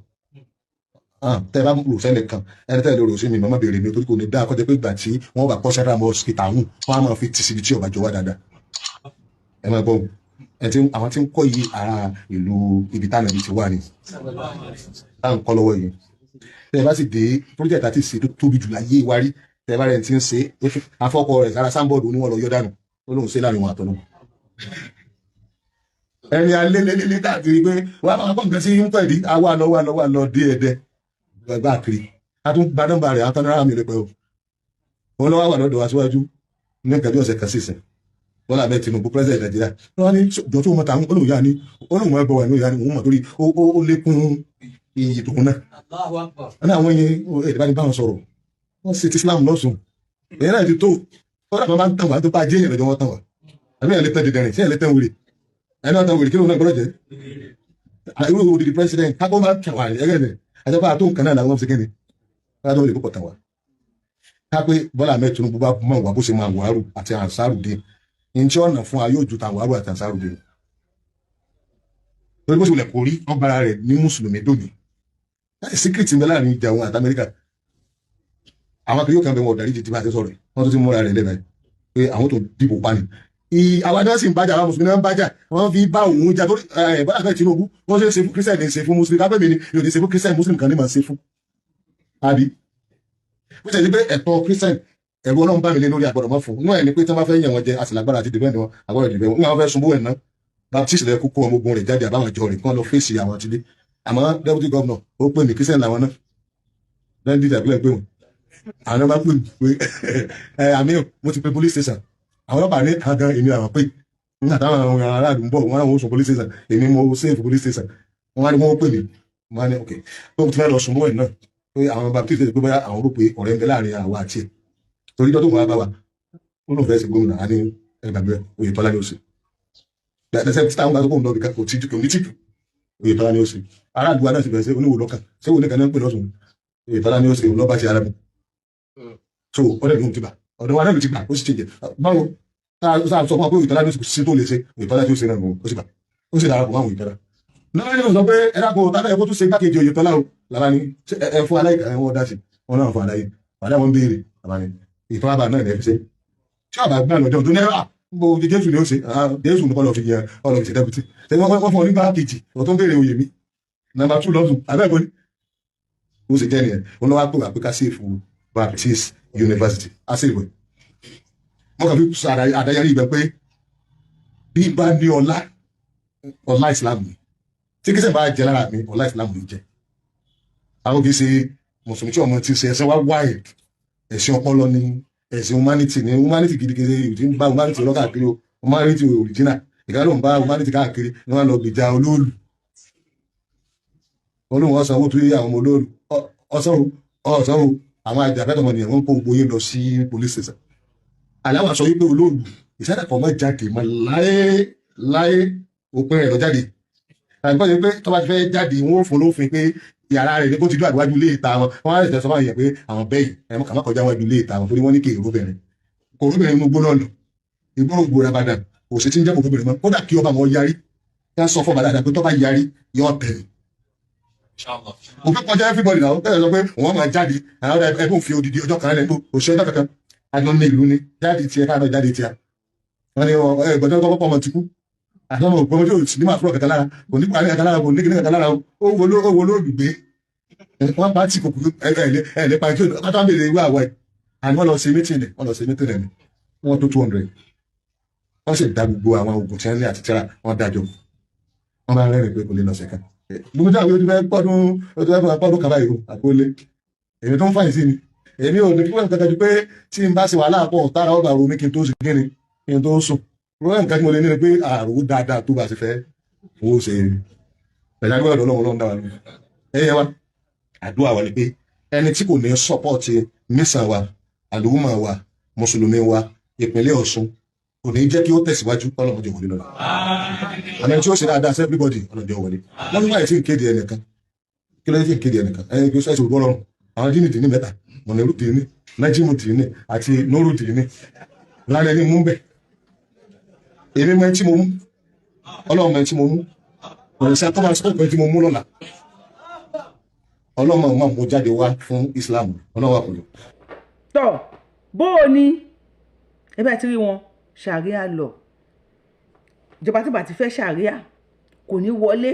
Tẹ́ bá rò sẹ́lẹ̀ kan ẹni tẹ́lẹ̀ rò sí mi màmá béèrè mi torí kò ní dáa kọjá pé ìgbà tí wọ́n bá kọ́ central mosque tààrùn wọ́n á máa fi tì síbi tí ọba jọ wá dáadáa. Ẹ máa gbọ́ ẹ tí àwọn tí ń kọ́ yìí ara ìlú ibi táwọn ibi ti wà ní tá à ń kọ́ lọ́wọ́ yìí. Tẹ́ bá sì dé project àti ìṣe tó tóbi jù láyé wa rí, tẹ́ bá rẹ̀ ti ń ṣe afọ́kọ rẹ̀ sára sáńbọ̀dù oníwọ̀n lọ yọ dànù ó lóun ṣe láàrin wọn àtọ́nù. Ẹni alélélélé káàkiri pé wàá máa kọ́ nǹkan sí ń pẹ̀lú àwa lọ wà lọ wà lọ dé ẹ̀dẹ́ gbàgbà kiri a tún gba nọ́mbà rẹ̀ àtọ́nà ara mi rẹ̀ pẹ́ o. Òun lọ́wọ́ wà lọ́dọ̀ aṣíwájú ní nǹkan bí ọ̀sẹ̀ kan sísìn Bọ́lá Ahmed Tinubu, president Nàìjíríà, wọ́n ní jọ tó mọ̀ tàwọn olóhùn yá ni olóhùn ẹgbẹ́ wà ní òyà ni òun mọ̀ torí ó lékún iyì tòun náà. Wọ́n ní àwọn yẹn èdè bá ní báwọn sọ̀rọ̀ wọ́n ṣe ti Islam lọ́sùn èyí náà ti tó kọ́dà tó bá ń tàn wá tó bá jẹ́ èèyàn lọ́jọ́ wọn tàn wá àbí ẹ̀ lè tẹ́ dìdẹ̀rìn sí ẹ̀ lè tẹ́ wèrè ẹni wọn tàn wèrè kí lóun náà gbọ́dọ̀ jẹ́ irú odidi president kákó máa tàn wá ẹgẹ́ ẹ̀ àjọpọ̀ àtó nǹkan náà làwọn fi kíni kájọ lè púpọ̀ tàn wá. Ká pé Bọ́lá Ahmed Tinubu bá mọ̀ wá bó ṣe máa wàárù àti ànsárù dé ní tí ọ̀nà fún wa yóò ju tàn wàárù àti ànsárù dé torí bó ṣe wulẹ̀ kó rí ọgbàrá rẹ̀ ní mùsùlùmí dòní láti síkírìtì ń bẹ láàrin ìjà òun àti Amẹ́ríkà. Àwọn akẹ́yọ̀ kan bẹ wọn ọ̀dàrí jìjì bá a ti sọ̀rọ̀ wọ́n tó ti múra rẹ̀ lẹ́bàá pé àwọn tó dìbò pa ni. Àwa náà sì ń bájà, àwọn mùsùlùmí náà ń bájà, wọ́n fi bá òun jà torí Bọ́lá Ahmed Tinubu wọ́n ṣe é ṣe fún Christian ní ṣe fún Muslim kápẹ́ mi ni yóò ní ṣe fún Christian Muslim kan ní màá ṣe fún. Àbí bó ṣe ní pé ẹ̀tọ́ Christian ẹ̀rù Ọlọ́run bá mi lé lórí àgbọ̀dọ̀ mọ́ fún un náà ni pé tí wọ́n bá fẹ́ yàn wọ́n jẹ àtìlágbára àti dìbẹ́ǹdì wọn àgbọ̀dọ̀ dìbẹ́ wọn nígbà wọn fẹ́ sunbó ẹ̀ ná Baptist lẹ kókó ọmọ ogun rẹ̀ jáde àbáwọn ìjọ rẹ̀ kí wọ́n lọ fèsì àwọn àtìlé. Àmọ́ deputy governor ó pè mí, Christian làwọn náà lẹ́yìn dídà pílẹ̀ pé wọn àwọn bá pè mí pé ẹ àmì mo ti pe police station àwọn ọlọ́pàá ní àgàn èmi làwọn pè nígbà táwọn àwọn aráàlú ń bọ̀ wọn àwọn oṣù police station èmi mo save police station wọn á ní wọn pè mí wọn á ní ok tó ti fẹ́ lọ sunbó ẹ̀ náà pé àwọn Baptist pé bóyá àwọn rò pé ọ̀rẹ́ ń bẹ láàrin àwa àti ẹ̀ torí dọ́tò wọn bá wa ó lóun fẹ́ ṣe gómìnà á ní ẹgbàgbé Oyètọ́lá ní òsì lẹ́sẹ̀ tí táwọn bá tó kóun lọ́ọ̀bì kò tíjú kò ní tíjú Oyètọ́lá ní òsì aráàlú wa náà sì bẹ̀rẹ̀ sí oníwò lọ́kàn ṣé wo nìkan náà ń pè lọ́sùn Oyètọ́lá ní òsì lọ́ba ti ara mi so ọ̀dọ̀ ìlú ti gbà ọ̀dọ̀ wa náà ló ti gbà ó sì ti jẹ báwo tá a sọ fún wa pé Oyètọ́lá ní òsì kò sí tó lè ṣe Oyètọ́lá tí ó ṣe náà ó sì gbà ó sì darapọ̀ máwọn Oyètọ́lá náà ní sọ pé ẹ dákun tàbí ẹ kó tún ṣe igbákejì Oyètọ́lá o làbá ní ẹ fún aláìka ẹ wọ́n dá sí wọn náà fún aláyé wàdà wọn béèrè làbá ní ìtọ́lábà náà lẹ́fi ṣe tí ọba gbà lọ́jọ́ tó náírà gbogbo Jésù ni ó ṣe Jésù ní kọ́ lọ́ọ́ fi yẹn ọlọ́ọ̀ fi ṣe dẹ́pútì ṣe wọ́n fún ọ nígbà kejì ọ̀ tó ń béèrè oyè mi nàmbà 2 lọ́sùn abẹ́ẹ̀kọ́ ni ó ṣe jẹ́ nìyẹn ó lọ́wọ́ pé wà pé ká sèfù Baptist University á sèfù ẹ̀ wọ́n kàn fi sọ àdáyẹrí ibẹ̀ pé bí bá ní ọlá ọlá Islam ni Tí Christian bá jẹ lára mi, ọ̀la Islam ló jẹ. Àwọn kì í ṣe mùsùlùmí tí ọmọ ti ṣe ẹsẹ̀ wá wide. Ẹ̀sìn ọpọlọ ni, ẹ̀sìn humanity ni, humanity gidigidi ìdí ń bá humanity lọ káàkiri o, humanity original. Ìgbà ló ń bá humanity káàkiri ni wọ́n lọ gbèjà olóòlù. Olóhùn ọ̀sán owó tó yé àwọn ọmọ olóòlù ọ̀sán o, ọ̀sán o, àwọn àjàfẹ́tọ̀ ọmọnìyàn wọ́n kó gbogbo yín lọ sí police station. Àláwà sọ wípé olóòlù ìsádàpọ̀ mọ́ jáde mọ́ láé láé, òpin rẹ̀ lọ jáde. Àbí kọ́ ṣe pé tó bá ti fẹ́ jáde, wọ́n ó fún lófin pé yàrá rẹ̀ ní kó ti dúró àdúwájú ilé ìta wọn. Wọ́n á lè sọ fáwọn èèyàn pé àwọn bẹ́yì ẹ̀mọ́ kàmá kọjá wájú ilé ìta wọn, torí wọ́n ní kí èrò bẹ̀rẹ̀ kò róbìnrin inú gbóná lọ ìgbóró gbòòrò abàdàn kò sí ti ń jẹ́ kò róbìnrin mọ́. Kódà kí ọba wọn yarí, kí wọ́n sọ fún ọba dáadáa pé tó bá yarí yọ tẹ̀lé òfin kọjá everybody náà tẹ́lẹ̀ sọ pé wọ́n máa jáde. Àwọn ẹgbẹ́ òfin odidi ọjọ́ kan lẹ́nu kò sí ọjọ́ kankan àjọ ní ìlú ni jáde tiẹ̀ káàná jáde tiẹ̀. Wọ́n ní ẹ gbọ́dọ̀ kọ́kọ́ ọmọ ti kú àti ọmọ òpó tí ò sí ní máa fúrọ̀ kankan lára, kò ní parí kankan lára, kò ní kíní kankan lára. Ó wo ló, ó wo ló gbé wọ́n bá tí kò kú ẹ ẹ lè parí tí ó kátà ń bèrè ìwé àwọ̀ ẹ̀. Àní wọ́n lọ ṣe mítìnì, wọ́n lọ ṣe mítìnì ni wọ́n tó 200. Wọ́n sì dá gbogbo àwọn oògùn tí wọ́n ní àti tíra wọ́n dájọ́. Wọ́n bá rẹ́rìn pé kò lè lọ sẹ́ka gbogbo tí àwọn ojú fẹ́ pọ́dún, ojú fẹ́ pọ́dún kaba ìró àkọlé. Èmi tó ń fàyè sí ni èmi ò ní pípẹ́ nǹkan ju pé tí n bá ṣe wàhálà pọ̀ tára ọgbà romi kí n tó ṣe kíni kí n tó sùn. Pípẹ́ nǹkan tí mo lè ní ni pé àrò dáadáa tó bá ṣe fẹ́ owó ṣe ẹ̀dá gbọ́dọ̀ Ọlọ́run. Ọlọ́run dára lóhùn ẹ̀yẹ wa. Àdúrà wa ni pé ẹni tí kò ní support mission wa, àlùmọ̀ wa, mùsùlùmí wa, ìpínlẹ̀ Ọ̀ṣun, kò ní jẹ́ kí ó tẹ̀síwájú, Ọlọ́run jẹ́ wọlé lọ́la. Àmì tí ó ṣe dáadáa sí everybody, Ọlọ́run jẹ́ wọlé. Wọ́n ní wáyé tí ń kéde ẹnìkan, kí ló dé tí ń kéde ẹnìkan? Ẹni kí ó ṣàìsàn ògbọ́rọ̀ àwọn jíìnì dìní mẹ́ta, mọ̀nẹ́rù dìní, nájímù dìní àti nóòrù dìní lálẹ́ ní mú bẹ́ẹ̀. Èmi mọ ẹni tí mo mú, Ọlọ́run mọ ẹni tí mo mú, òrìṣà tó máa sọ́kùnrin tí mo mú lọ́la. Ọlọ́run máa mú jáde wá fún Islam. Ọlọ́run wà pẹ̀lú. Tọ bó o ní ẹ bá ti rí wọn, ṣàríà lọ ìjọba tí bá ti fẹ́ ṣàríà kò ní wọlé.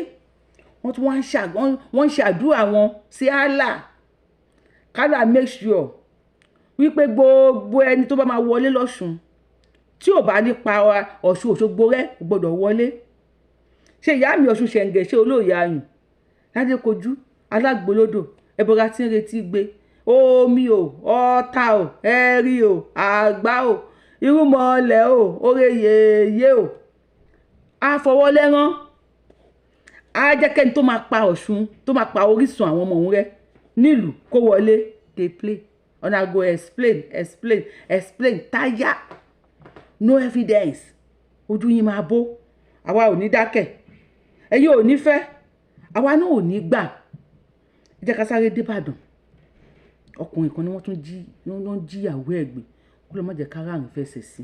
Wọ́n tún wọ́n ń ṣàdúrà wọn sí Allah, kálá make sure wípé gbogbo ẹni tó bá máa wọlé lọ́sùn tí ò bá ní pa Ọ̀ṣun Òṣogbo rẹ́ kò gbọ́dọ̀ wọlé. Ṣé ìyá mi Ọ̀ṣun ṣẹ̀ǹgẹ̀, ṣé olóòyè ayùn ládékojú alágbólódò ẹbọra tí ń retí gbé omi o, ọ̀tá o, ẹ̀rí o, àgbá o, irúnmọlẹ̀ o, oore yèyé o, àfọwọ́lẹ́rán á jẹ́ kẹ́ni tó máa pa Ọ̀ṣun, tó máa pa orísun àwọn ọmọ òun rẹ́ nílùú kó wọlé. Dey play una go explain, explain, explain tire, no evidence. Ojú yín máa bó. Àwa ò ní dákẹ́, ẹ̀yin ò ní fẹ́, àwa náà ò ní gbà. Ẹ jẹ́ ká sáré débàdàn. Ọkùnrin kan ni wọ́n tún jí, wọ́n jíyàwó ẹ̀ gbé. Kó ló má jẹ́ ká ráàrin fẹsẹ̀ sí.